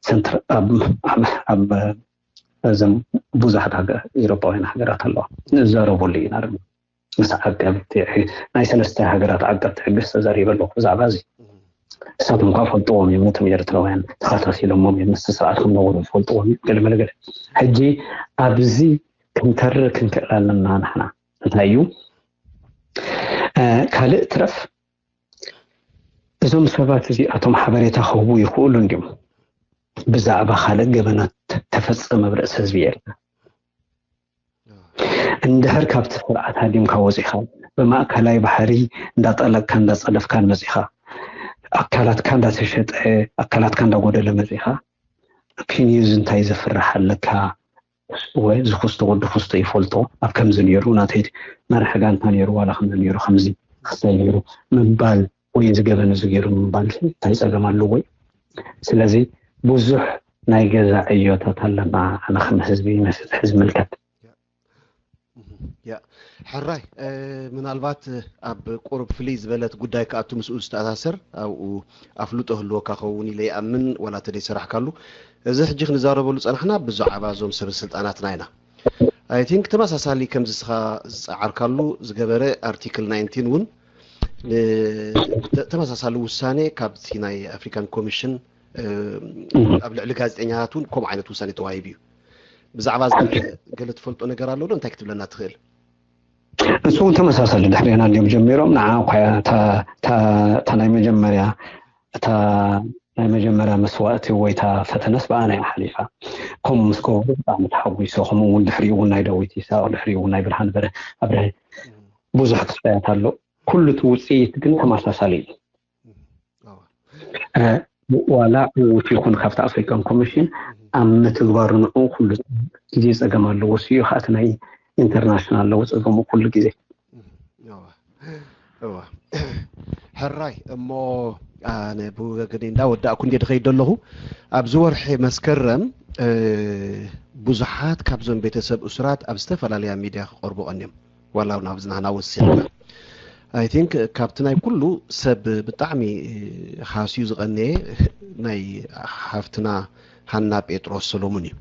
ሰንትር ኣብ ኣብ ኣብ እዞም ብዙሓት ሃገር ኢሮፓውያን ሃገራት ኣለዋ፣ ንዛረበሉ ኢና ድማ ምስ ዓቀብቲ ናይ ሰለስተ ሃገራት ዓቀብቲ ሕግስ ተዛሪበ ኣለኹ ብዛዕባ እዚ። ንሳቶም እኳ ፈልጥዎም እዮም፣ ነቶም ኤርትራውያን ተኸታቲሎሞም እዮም፣ ምስቲ ስርዓት ከም ነበሩ ፈልጥዎም እዮም፣ ገለ መለ ገለ። ሕጂ ኣብዚ ክንተርር ክንክእል ኣለና ንሕና። እንታይ እዩ ካልእ ትረፍ እዞም ሰባት እዚኣቶም ሓበሬታ ክህቡ ይኽእሉ እንዲዮም ብዛዕባ ካልእ ገበናት ተፈጸመ ኣብ ርእሲ ህዝቢ ኤርትራ። እንድሕር ካብቲ ስርዓት ሃዲምካ ወፂኻ ብማእከላይ ባሕሪ እንዳጠለቅካ እንዳፀደፍካን መፂኻ ኣካላትካ እንዳተሸጠ ኣካላትካ እንዳጎደለ መፂኻ ኪንዩዝ እንታይ ዘፍርሕ ኣለካ? ወይ እዚ ክስቶ ወዲ ክስቶ ይፈልጦ ኣብ ከምዚ ነይሩ ናተይ መራሒ ጋንታ ነይሩ ዋላ ከምዚ ነይሩ ከምዚ ክስታይ ነይሩ ምባል ወይ እዚ ገበን እዚ ገይሩ ምባል እንታይ ፀገም ኣለዎ? ስለዚ ብዙሕ ናይ ገዛ ዕዮታት ኣለና ኣነ ከም ህዝቢ ነቲ ሕዚ ዝምልከት። ያ ሕራይ ምናልባት ኣብ ቁሩብ ፍልይ ዝበለት ጉዳይ ክኣቱ ምስኡ ዝተኣሳሰር ኣብኡ ኣፍልጦ ህልወካ ከውን ኢለ ይኣምን ዋላ ተደይ ሰራሕካሉ እዚ ሕጂ ክንዛረበሉ ፀናሕና ብዛዕባ እዞም ሰበ ስልጣናትና ኢና I think ተመሳሳሊ ከምዚ ስኻ ዝፀዓርካሉ ዝገበረ ኣርቲክል ናይንቲን እውን ተመሳሳሊ ውሳኔ ካብቲ ናይ ኣፍሪካን ኮሚሽን ኣብ ልዕሊ ጋዜጠኛታት እውን ከምኡ ዓይነት ውሳኔ ተዋሂቡ እዩ ብዛዕባ ገለ ትፈልጦ ነገር ኣሎ ዶ እንታይ ክትብለና ትኽእል ንሱ እውን ተመሳሳሊ ድሕሪና እንዲዮም ጀሚሮም ንዓ እኳ እታ ናይ መጀመርያ እታ ናይ መጀመርያ መስዋእቲ ወይ እታ ፈተነስ ብኣና እያ ሓሊፋ ከምኡ ምስ ገበሩ ብጣዕሚ ተሓጒሰ ከምኡ እውን ድሕሪኡ እውን ናይ ዳዊት ይስሐቅ ድሕሪኡ እውን ናይ ብርሃን በረ ኣብርሀ ብዙሕ ክስታያት ኣሎ ኩሉ እቲ ውፅኢት ግን ተመሳሳሊ እዩ ዋላ ዕዉት ይኹን ካብቲ ኣፍሪካን ኮሚሽን ኣብ ምትግባሩ ንዕኡ ኩሉ ግዜ ፀገም ኣለዎ እሱ እዩ ከዓ እቲ ናይ ኢንተርናሽናል ኣለዎ ፀገሙ ኩሉ ግዜ ሕራይ እሞ ኣነ ብወገነይ እንዳወዳእኩ እንደ ድኸይድ ኣለኹ ኣብዚ ወርሒ መስከረም ብዙሓት ካብዞም ቤተሰብ እሱራት ኣብ ዝተፈላለያ ሚድያ ክቐርቡ ቀንዮም ዋላ እውን ኣብዚ ናህና ወሲኽና I think ካብቲ ናይ ኩሉ ሰብ ብጣዕሚ ሃስዩ ዝቐነየ ናይ ሓፍትና ሃና ጴጥሮስ ሰሎሙን እዩ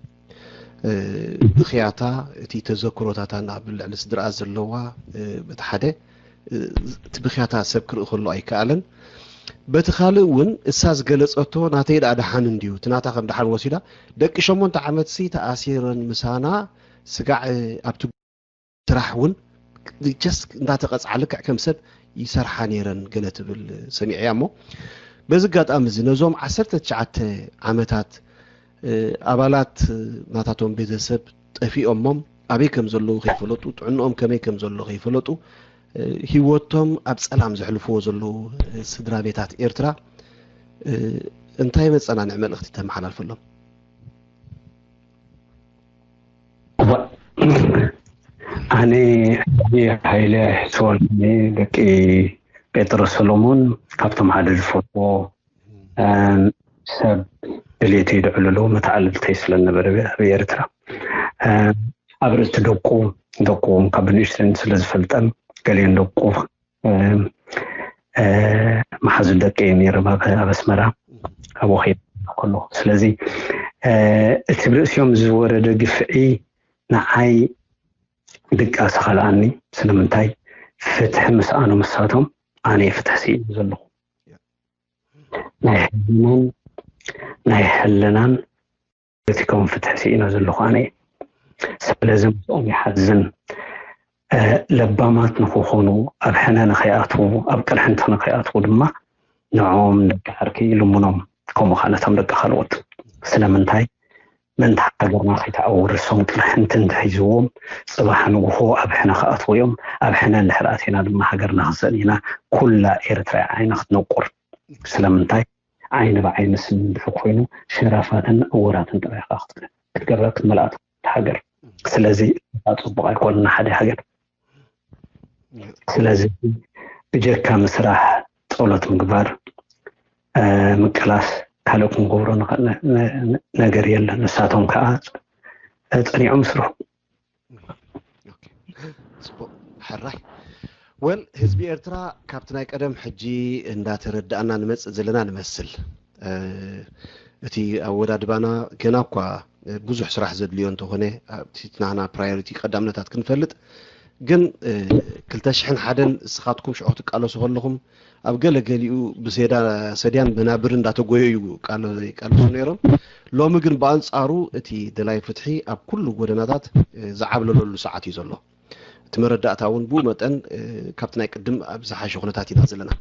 ብኽያታ እቲ ተዘክሮታታ ናብ ልዕሊ ስድርኣ ዘለዋ በቲ ሓደ እቲ ብኽያታ ሰብ ክርኢ ከሎ ኣይከኣለን በቲ ካልእ እውን እሳ ዝገለፀቶ ናተይ ደኣ ደሓን እንድዩ እቲ ናታ ከም ደሓን ወሲዳ ደቂ ሸሞንተ ዓመት ሲ ተኣሲረን ምሳና ስጋዕ ኣብቲ ስራሕ እውን just እንዳተቐፅዓ ልክዕ ከም ሰብ ይሰርሓ ነይረን ገለ ትብል ሰሚዐያ እሞ በዚ ኣጋጣሚ እዚ ነዞም ዓሰርተ ትሽዓተ ዓመታት ኣባላት ናታቶም ቤተሰብ ጠፊኦሞም ኣበይ ከም ዘለዉ ከይፈለጡ ጥዕንኦም ከመይ ከም ዘሎ ከይፈለጡ ህይወቶም ኣብ ፀላም ዘሕልፍዎ ዘለዉ ስድራ ቤታት ኤርትራ እንታይ መፀናንዒ መልእኽቲ ተመሓላልፈሎም ኣነ ሓይለ ሰዋልኒ ደቂ ጴጥሮስ ሰሎሞን ካብቶም ሓደ ዝፈትዎ ሰብ ድሌተይ ድዕልሉ መተዓልልተይ ስለነበረ ኣብ ኤርትራ ኣብ ርእሲ ደቁ ደቁ ካብ ብንእሽተን ስለ ዝፈልጠን ገሊኦን ደቁ መሓዙ ደቂ እየ ነይሮም ኣብ ኣስመራ ኣብኡ ከይደ ከለኹ ስለዚ እቲ ብርእሲኦም ዝወረደ ግፍዒ ንዓይ ድቃስ ከልኣኒ ስለምንታይ ፍትሒ ምስኣኑ ምሳቶም ኣነ ፍትሒ ስኢነ ዘለኹ ናይ ሕልናን ናይ ሕልናን ፖለቲካውን ፍትሒ ስኢነ ዘለኹ ኣነ እየ። ስለዚ ምስኦም ይሓዝን። ለባማት ንኽኾኑ፣ ኣብ ሕነ ንኸይኣትዉ፣ ኣብ ቅርሕንቲ ንኸይኣትዉ ድማ ንዕኦም ደቂ ዓርከይ ይልምኖም፣ ከምኡ ኸዓ ነቶም ደቂ ካልኦት። ስለምንታይ? ምእንቲ ሃገርና ከይትዓውር እሶም ቅርሕንቲ እንተሒዝዎም፣ ጽባሕ ንግሆ ኣብ ሕነ ክኣትዉ እዮም። ኣብ ሕነ እንድሕር ኣቲና ድማ ሃገርና ክንስእን ኢና። ኩላ ኤርትራ እያ ዓይና ክትነቁር። ስለምንታይ? ዓይኒ ብዓይኒ ስኒ እንድሕር ኮይኑ ሸራፋትን ዕውራትን ጥራይ ኢኻ ክትገብራ ክትመልኣ ትኽእል እታ ሃገር። ስለዚ እታ ጽቡቕ ኣይኮነን ንሓደ ሃገር። ስለዚ ብጀካ ምስራሕ፣ ጸሎት ምግባር፣ ምቅላስ ካልእ ክንገብሮ ነገር የለን። ንሳቶም ከዓ ጸኒዖም ስርሑ። ፅቡቅ ሕራይ። ወል ህዝቢ ኤርትራ ካብቲ ናይ ቀደም ሕጂ እንዳተረዳእና ንመፅእ ዘለና ንመስል። እቲ ኣወዳድባና ገና እኳ ብዙሕ ስራሕ ዘድልዮ እንተኾነ ኣብቲ ናህና ፕራዮሪቲ ቀዳምነታት ክንፈልጥ ግን ክልተ ሽሕን ሓደን እስኻትኩም ሽዑ ትቃለሱ ከለኹም ኣብ ገለ ገሊኡ ብሴዳ ሰድያን ብናብር እንዳተጎየዩ ይቃለሱ ነይሮም። ሎሚ ግን ብኣንፃሩ እቲ ደላይ ፍትሒ ኣብ ኩሉ ጎደናታት ዝዓብለለሉ ሰዓት እዩ ዘሎ። እቲ መረዳእታ እውን ብኡ መጠን ካብቲ ናይ ቅድም ኣብ ዝሓሸ ኩነታት ኢና ዘለና።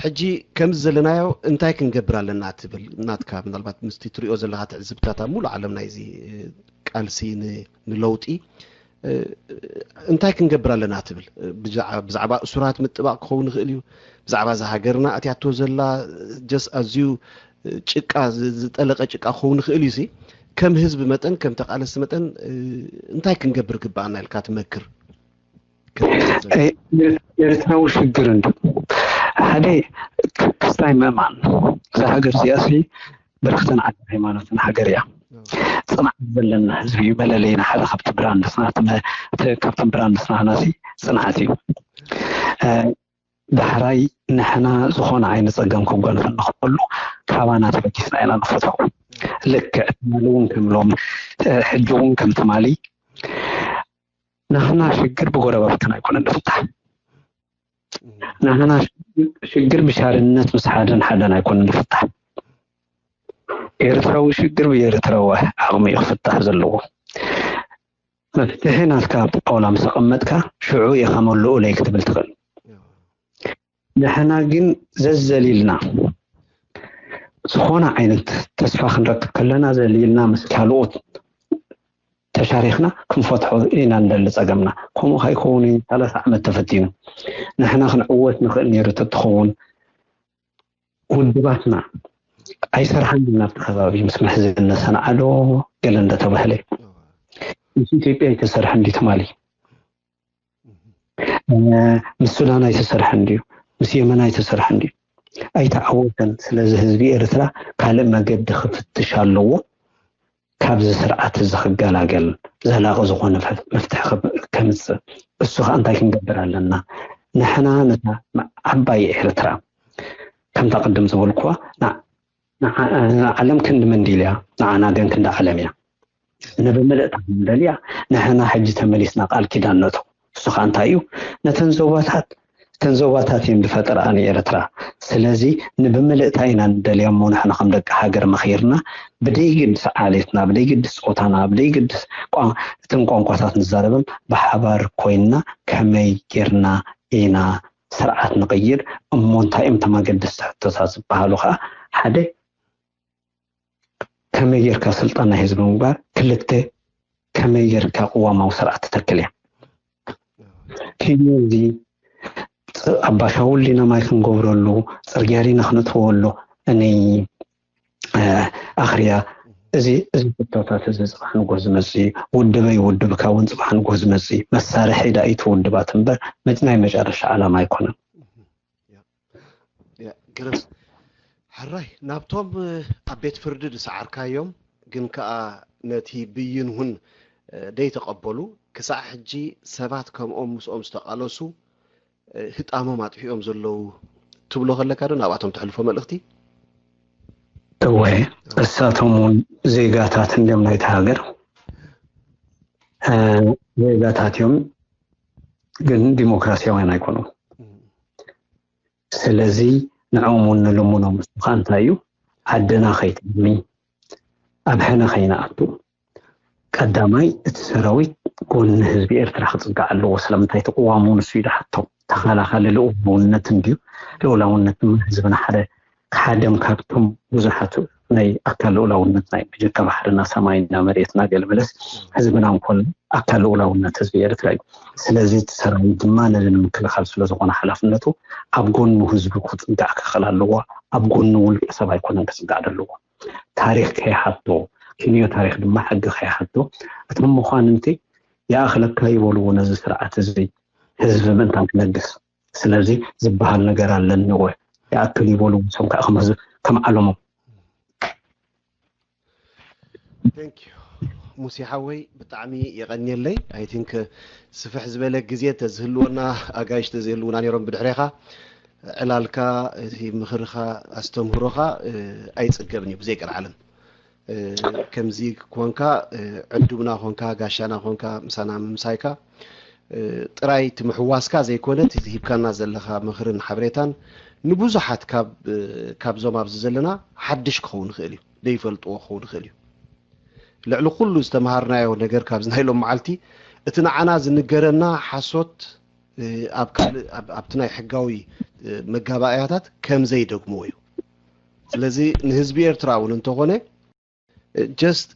ሕጂ ከምዚ ዘለናዮ እንታይ ክንገብር ኣለና ትብል ናትካ ምናልባት ምስቲ ትሪኦ ዘለካ ትዕዝብታት ኣብ ሙሉእ ዓለም ናይዚ ቃልሲ ንለውጢ እንታይ ክንገብር ኣለና ትብል? ብዛዕባ እሱራት ምጥባቕ ክኸውን ይኽእል እዩ። ብዛዕባ እዛ ሃገርና ኣትያቶ ዘላ ጀስ ኣዝዩ ጭቃ ዝጠለቀ ጭቃ ክኸውን ይኽእል እዩ። ከም ህዝቢ መጠን ከም ተቃለስቲ መጠን እንታይ ክንገብር ግባኣና ኢልካ ትመክር? ኤርትራዊ ሽግር እንዱ ሓደ ክስታይ ምእማን እዛ ሃገር እዚኣ ሲ ብርክትን ዓዲ ሃይማኖትን ሃገር እያ። ፅንዓት ዘለና ህዝቢ እዩ። መለለይና ሓደ ካብቲ ብራንድስና ካብቶም ብራንድስና ናሲ ፅንዓት እዩ። ዳሕራይ ንሕና ዝኾነ ዓይነት ፀገም ከጓንፈና ከሎ ካባና ተበጊስና ኢና ንፈትሖ። ልክዕ ትማሊ እውን ከምሎም ሕጂ እውን ከም ትማሊ ናህና ሽግር ብጎረባብትና ኣይኮነን ዝፍታሕ። ናህና ሽግር ብሻርነት ምስ ሓደን ሓደን ኣይኮነን ዝፍታሕ። ኤርትራዊ ሽግር ብኤርትራዊ ዓቕሚ እዩ ክፍታሕ ዘለዎ። መፍትሒ ናትካ ኣብቲ ጣውላ ምስ ኣቐመጥካ ሽዑ ኢኻ መለኡለይ ክትብል ትኽእል። ንሕና ግን ዘዘሊልና ዝኾነ ዓይነት ተስፋ ክንረክብ ከለና ዘሊልና ምስ ካልኦት ተሻሪኽና ክንፈትሖ ኢና እንደሊ ፀገምና። ከምኡ ከይከውን ሰላሳ ዓመት ተፈቲኑ ንሕና ክንዕወት ንኽእል ነይሩ ተትኸውን ውድባትና ኣይሰርሓን ናብቲ ከባቢ ምስ መሕዝነት ሰንዓዶ ገለ እንደተባህለ ምስ ኢትዮጵያ ኣይተሰርሐን ድዩ ትማሊ? ምስ ሱዳን ኣይተሰርሐን ድዩ? ምስ የመን ኣይተሰርሐን ድዩ? ኣይተዓወተን። ስለዚ ህዝቢ ኤርትራ ካልእ መገዲ ክፍትሽ ኣለዎ። ካብዚ ስርዓት እዚ ክገላገል ዘላቒ ዝኾነ መፍትሒ ከምፅእ። እሱ ከዓ እንታይ ክንገብር ኣለና? ንሕና ነታ ዓባይ ኤርትራ ከምታ ቅድም ዝበልኩዋ ንዓለም ክንዲ መንዲል እያ፣ ንዓና ግን ክንዲ ዓለም እያ። ንብምልእታ ክንደልያ ንሕና ሕጂ ተመሊስና ቃል ኪዳን ነቶ። እሱ ከዓ እንታይ እዩ? ነተን ዞባታት እተን ዞባታት እየን ዝፈጠራ ንኤርትራ። ስለዚ ንብምልእታ ኢና ንደልያ እሞ ንሕና ከም ደቂ ሃገር መኺርና ብደይግድስ ዓሌትና፣ ብደይግድስ ፆታና፣ ብደይግድስ እተን ቋንቋታት ንዛረበም ብሓባር ኮይንና ከመይ ጌርና ኢና ስርዓት ንቕይር እሞ እንታይ እዮም ተማገድስቲ ሕቶታት ዝበሃሉ ከዓ ሓደ ከመይ ጌርካ ስልጣን ናይ ህዝቢ ምግባር፣ ክልተ ከመይ ጌርካ ቅዋማዊ ስርዓት ትተክል እያ። ኪኖ እዚ ኣባሻውል ዲና ማይ ክንገብረሉ፣ ፅርግያ ዲና ክነትወሉ፣ እኒ ኣኽርያ እዚ እዚ ሕቶታት እዚ ፅባሕ ንጎ ዝመፅእ ውድበይ ውድብካ እውን ፅባሕ ንጎ ዝመፅእ መሳርሒ ዳኢት ውድባት እምበር ናይ መጨረሻ ዓላማ ኣይኮነን። ግርም ሕራይ ናብቶም ኣብ ቤት ፍርዲ ዝሰዓርካዮም ግን ከኣ ነቲ ብይን እውን ደይተቐበሉ ክሳዕ ሕጂ ሰባት ከምኦም ምስኦም ዝተቓለሱ ህጣሞም ኣጥፊኦም ዘለዉ ትብሎ ከለካ ዶ ናብኣቶም ተሕልፎ መልእኽቲ? እወ እሳቶም እውን ዜጋታት እንዲዮም ናይቲ ሃገር ዜጋታት እዮም፣ ግን ዲሞክራሲያውያን ኣይኮኑም። ስለዚ ንዕኦም እውን ንልምኖም። እሱ ከዓ እንታይ እዩ? ዓድና ከይትዕሚ ኣብ ሕነ ከይንኣቱ ቀዳማይ እቲ ሰራዊት ጎኒ ህዝቢ ኤርትራ ክፅጋዕ ኣለዎ። ስለምንታይ እቲ ቅዋሙ ንሱ እዩ ዝሓቶ። ተኸላኻሊ ልኡላውነት እንድዩ። ልኡላውነት ድማ ህዝብና ሓደ ሓደም ካብቶም ብዙሓት ናይ ኣካል ልኡላውነት ናይ ብጀካ ባሕርና ሰማይና መሬትና ገለመለስ ህዝብና እንኮን ኣካል ልኡላውነት ህዝቢ ኤርትራ እዩ። ስለዚ እቲ ሰራዊት ድማ ነዚ ንምክልኻል ስለዝኾነ ሓላፍነቱ ኣብ ጎኑ ህዝቢ ክፅጋዕ ክኽእል ኣለዎ። ኣብ ጎኑ ውልቀ ሰብ ኣይኮነን ክፅጋዕ ዘለዎ። ታሪኽ ከይሓቶ ክንዮ ታሪኽ ድማ ሕጊ ከይሓቶ እቶም መኳንንቲ ይኣኽለካ ይበልዎ ነዚ ስርዓት እዚ ህዝቢ ምእንታን ክነግስ ስለዚ ዝበሃል ነገር ኣለኒ ወ ይኣክል ይበሉ። ንሶም ከዓ ከም ህዝቢ ከም ዓለሞም Thank you ሙሴ ሓወይ፣ ብጣዕሚ የቐንየለይ። I think ስፍሕ ዝበለ ግዜ ተዝህልወና፣ ኣጋይሽ ተዝህልውና ነይሮም ብድሕሬኻ፣ ዕላልካ፣ እቲ ምኽርኻ፣ ኣስተምህሮኻ ኣይጽገብን እዩ ብዘይ ቀልዓለም። ከምዚ ኮንካ፣ ዕዱምና ኮንካ፣ ጋሻና ኮንካ፣ ምሳና ምምሳይካ ጥራይ እቲ ምሕዋስካ ዘይኮነ፣ እቲ ሂብካና ዘለኻ ምኽርን ሓበሬታን ንብዙሓት ካብዞም ኣብዚ ዘለና ሓድሽ ክኸውን ይኽእል እዩ፣ ዘይፈልጥዎ ክኸውን ይኽእል እዩ። ልዕሊ ኩሉ ዝተምሃርናዮ ነገር ካብዚ ናይ ሎም መዓልቲ፣ እቲ ንዓና ዝንገረና ሓሶት ኣብቲ ናይ ሕጋዊ መጋባእያታት ከም ዘይደግምዎ እዩ። ስለዚ ንህዝቢ ኤርትራ እውን እንተኾነ just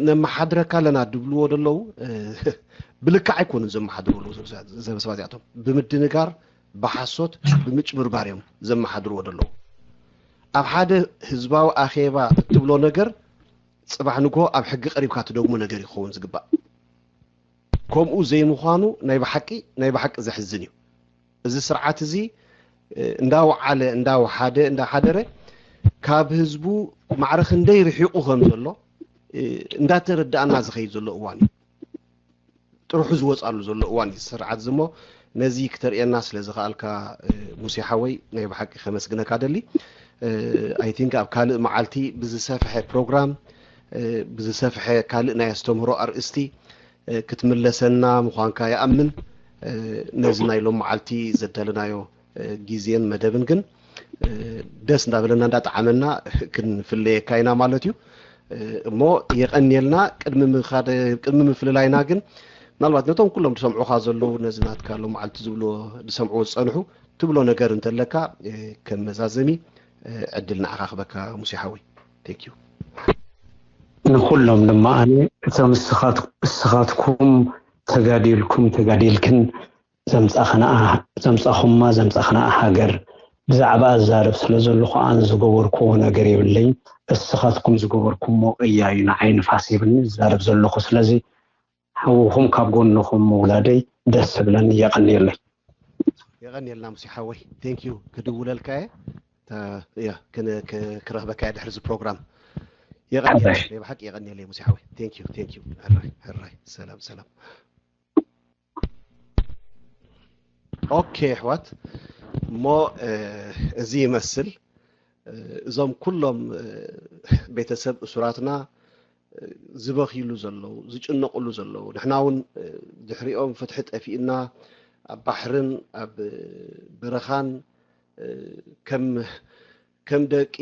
ነመሓድረካ ኣለና ድብልዎ ደለዉ ብልክዕ ኣይኮኑን ዘመሓድሩ ኣለዉ። ዘበሰባት እዚኣቶም ብምድንጋር፣ ብሓሶት፣ ብምጭብርባር እዮም ዘመሓድርዎ ደለዉ። ኣብ ሓደ ህዝባዊ ኣኼባ እትብሎ ነገር ጽባሕ ንግሆ ኣብ ሕጊ ቀሪብካ ትደግሞ ነገር ይኸውን ዝግባእ። ከምኡ ዘይምዃኑ ናይ ብሓቂ ናይ ብሓቂ ዘሕዝን እዩ። እዚ ስርዓት እዚ እንዳወዓለ እንዳወሓደ እንዳሓደረ ካብ ህዝቡ ማዕረ ክንደይ ርሒቑ ከም ዘሎ እንዳተረዳእና ዝኸይድ ዘሎ እዋን እዩ። ጥርሑ ዝወፃሉ ዘሎ እዋን እዩ ስርዓት ዝሞ ነዚ ክተርእየና ስለ ዝኸኣልካ ሙሴ ሓወይ ናይ ብሓቂ ከመስግነካ ደሊ። I think ኣብ ካልእ መዓልቲ ብዝሰፍሐ ፕሮግራም ብዝሰፍሐ ካልእ ናይ ኣስተምህሮ ኣርእስቲ ክትምለሰና ምዃንካ ይኣምን። ነዚ ናይ ሎም መዓልቲ ዘዳለናዮ ግዜን መደብን ግን ደስ እንዳበለና እንዳጠዓመና ክንፍለየካ ኢና ማለት እዩ። እሞ የቐንየልና። ቅድሚ ምፍልላይና ግን ምናልባት ነቶም ኩሎም ዝሰምዑኻ ዘለዉ ነዚ ናትካ ሎም መዓልቲ ዝብልዎ ዝሰምዕዎ ዝጸንሑ ትብሎ ነገር እንተለካ ከም መዛዘሚ ዕድል ንዓኻ ክበካ ሙሴ ሓወይ። Thank you። ንኩሎም ድማ ኣነ እቶም እስኻትኩም ተጋዲልኩም ተጋዲልክን ዘምጻኹማ ዘምጻኹማ ሃገር ብዛዕባ እዛረብ ስለ ዘለኹ ኣነ ዝገበርክዎ ነገር የብለይን። እስኻትኩም ዝገበርኩሞ እያዩ ንዓይ ንፋስ ሂብኒ ዝዛረብ ዘለኹ። ስለዚ ሓውኹም ካብ ጎንኹም ምውላደይ ደስ ዝብለኒ። የቐንየለይ። የቐንየልና ሙሴ ሓወይ። Thank you። ክድውለልካ እየ። ክረኽበካ እየ ድሕሪ እዚ ፕሮግራም። የቐንየለይ። ናይ ብሓቂ የቐንየለይ ሙሴ ሓወይ። Thank you። Thank you። ሕራይ ሕራይ። ሰላም ሰላም። ኦኬ ኣሕዋት፣ እሞ እዚ ይመስል። እዞም ኩሎም ቤተሰብ እሱራትና ዝበኽይሉ ዘለዉ፣ ዝጭነቕሉ ዘለዉ፣ ንሕና እውን ድሕሪኦም ፍትሒ ጠፊእና ኣብ ባሕርን ኣብ በረኻን ከም ከም ደቂ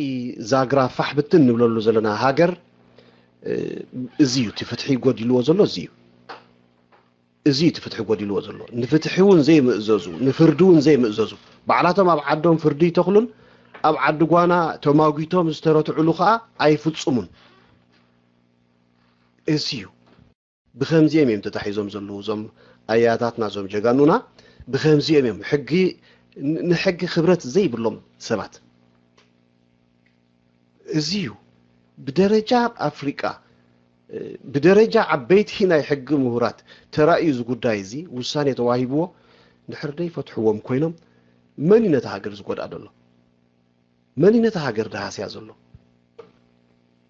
ዛግራ ፋሕ ብትን ንብለሉ ዘለና ሃገር እዚ እዩ እቲ ፍትሒ ጎዲልዎ ዘሎ። እዚ እዩ እዚ እቲ ፍትሒ ጎዲልዎ ዘሎ። ንፍትሒ እውን ዘይምእዘዙ፣ ንፍርዲ እውን ዘይምእዘዙ፣ ባዕላቶም ኣብ ዓዶም ፍርዲ ይተኽሉን ኣብ ዓዲ ጓና ተማጒቶም ዝተረትዕሉ ከዓ ኣይፍጽሙን። እዚ እዩ። ብኸምዚኦም እዮም ተታሒዞም ዘለዉ እዞም ኣያታትና፣ እዞም ጀጋኑና። ብኸምዚኦም እዮም ሕጊ ንሕጊ ክብረት ዘይብሎም ሰባት። እዚ እዩ ብደረጃ ኣፍሪቃ ብደረጃ ዓበይቲ ናይ ሕጊ ምሁራት ተራእዩ እዚ ጉዳይ እዚ ውሳኔ ተዋሂብዎ። ድሕር ደይ ፈትሕዎም ኮይኖም መን እዩ ነቲ ሃገር ዝጎድኣ ዘሎ? መን እዩ ነቲ ሃገር ደሃስያ ዘሎ?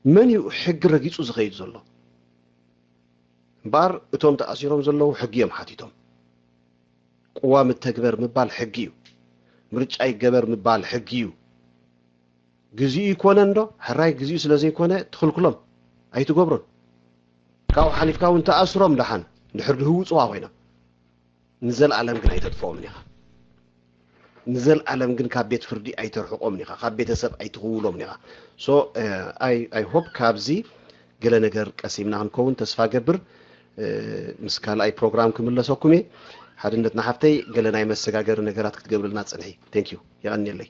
መን እዩ ሕጊ ረጊጹ ዝኸይድ ዘሎ? እምበኣር እቶም ተኣሲሮም ዘለዉ ሕጊ እዮም ሓቲቶም። ቅዋም እተግበር ምባል ሕጊ እዩ። ምርጫ ይገበር ምባል ሕጊ እዩ። ግዜኡ ይኮነ እንዶ? ሕራይ ግዜኡ ስለ ዘይኮነ ትኽልክሎም፣ ኣይትገብሮን። ካብኡ ሓሊፍካ እውን ተኣስሮም ደሓን ድሕር ድህውፅዋ ኮይኖም ንዘለኣለም ግን ኣይተጥፍኦምን ኢኻ። ንዘለኣለም ግን ካብ ቤት ፍርዲ ኣይተርሕቆምን ኢኻ፣ ካብ ቤተሰብ ኣይትኽውሎምን ኢኻ። So I hope ካብዚ ገለ ነገር ቀሲምና ክንከውን ተስፋ ገብር። ምስ ካልኣይ ፕሮግራም ክምለሰኩም እየ። ሓድነት ንሓፍተይ ገለ ናይ መሰጋገሪ ነገራት ክትገብርልና ፅንሒ። Thank you። የቐንየለይ።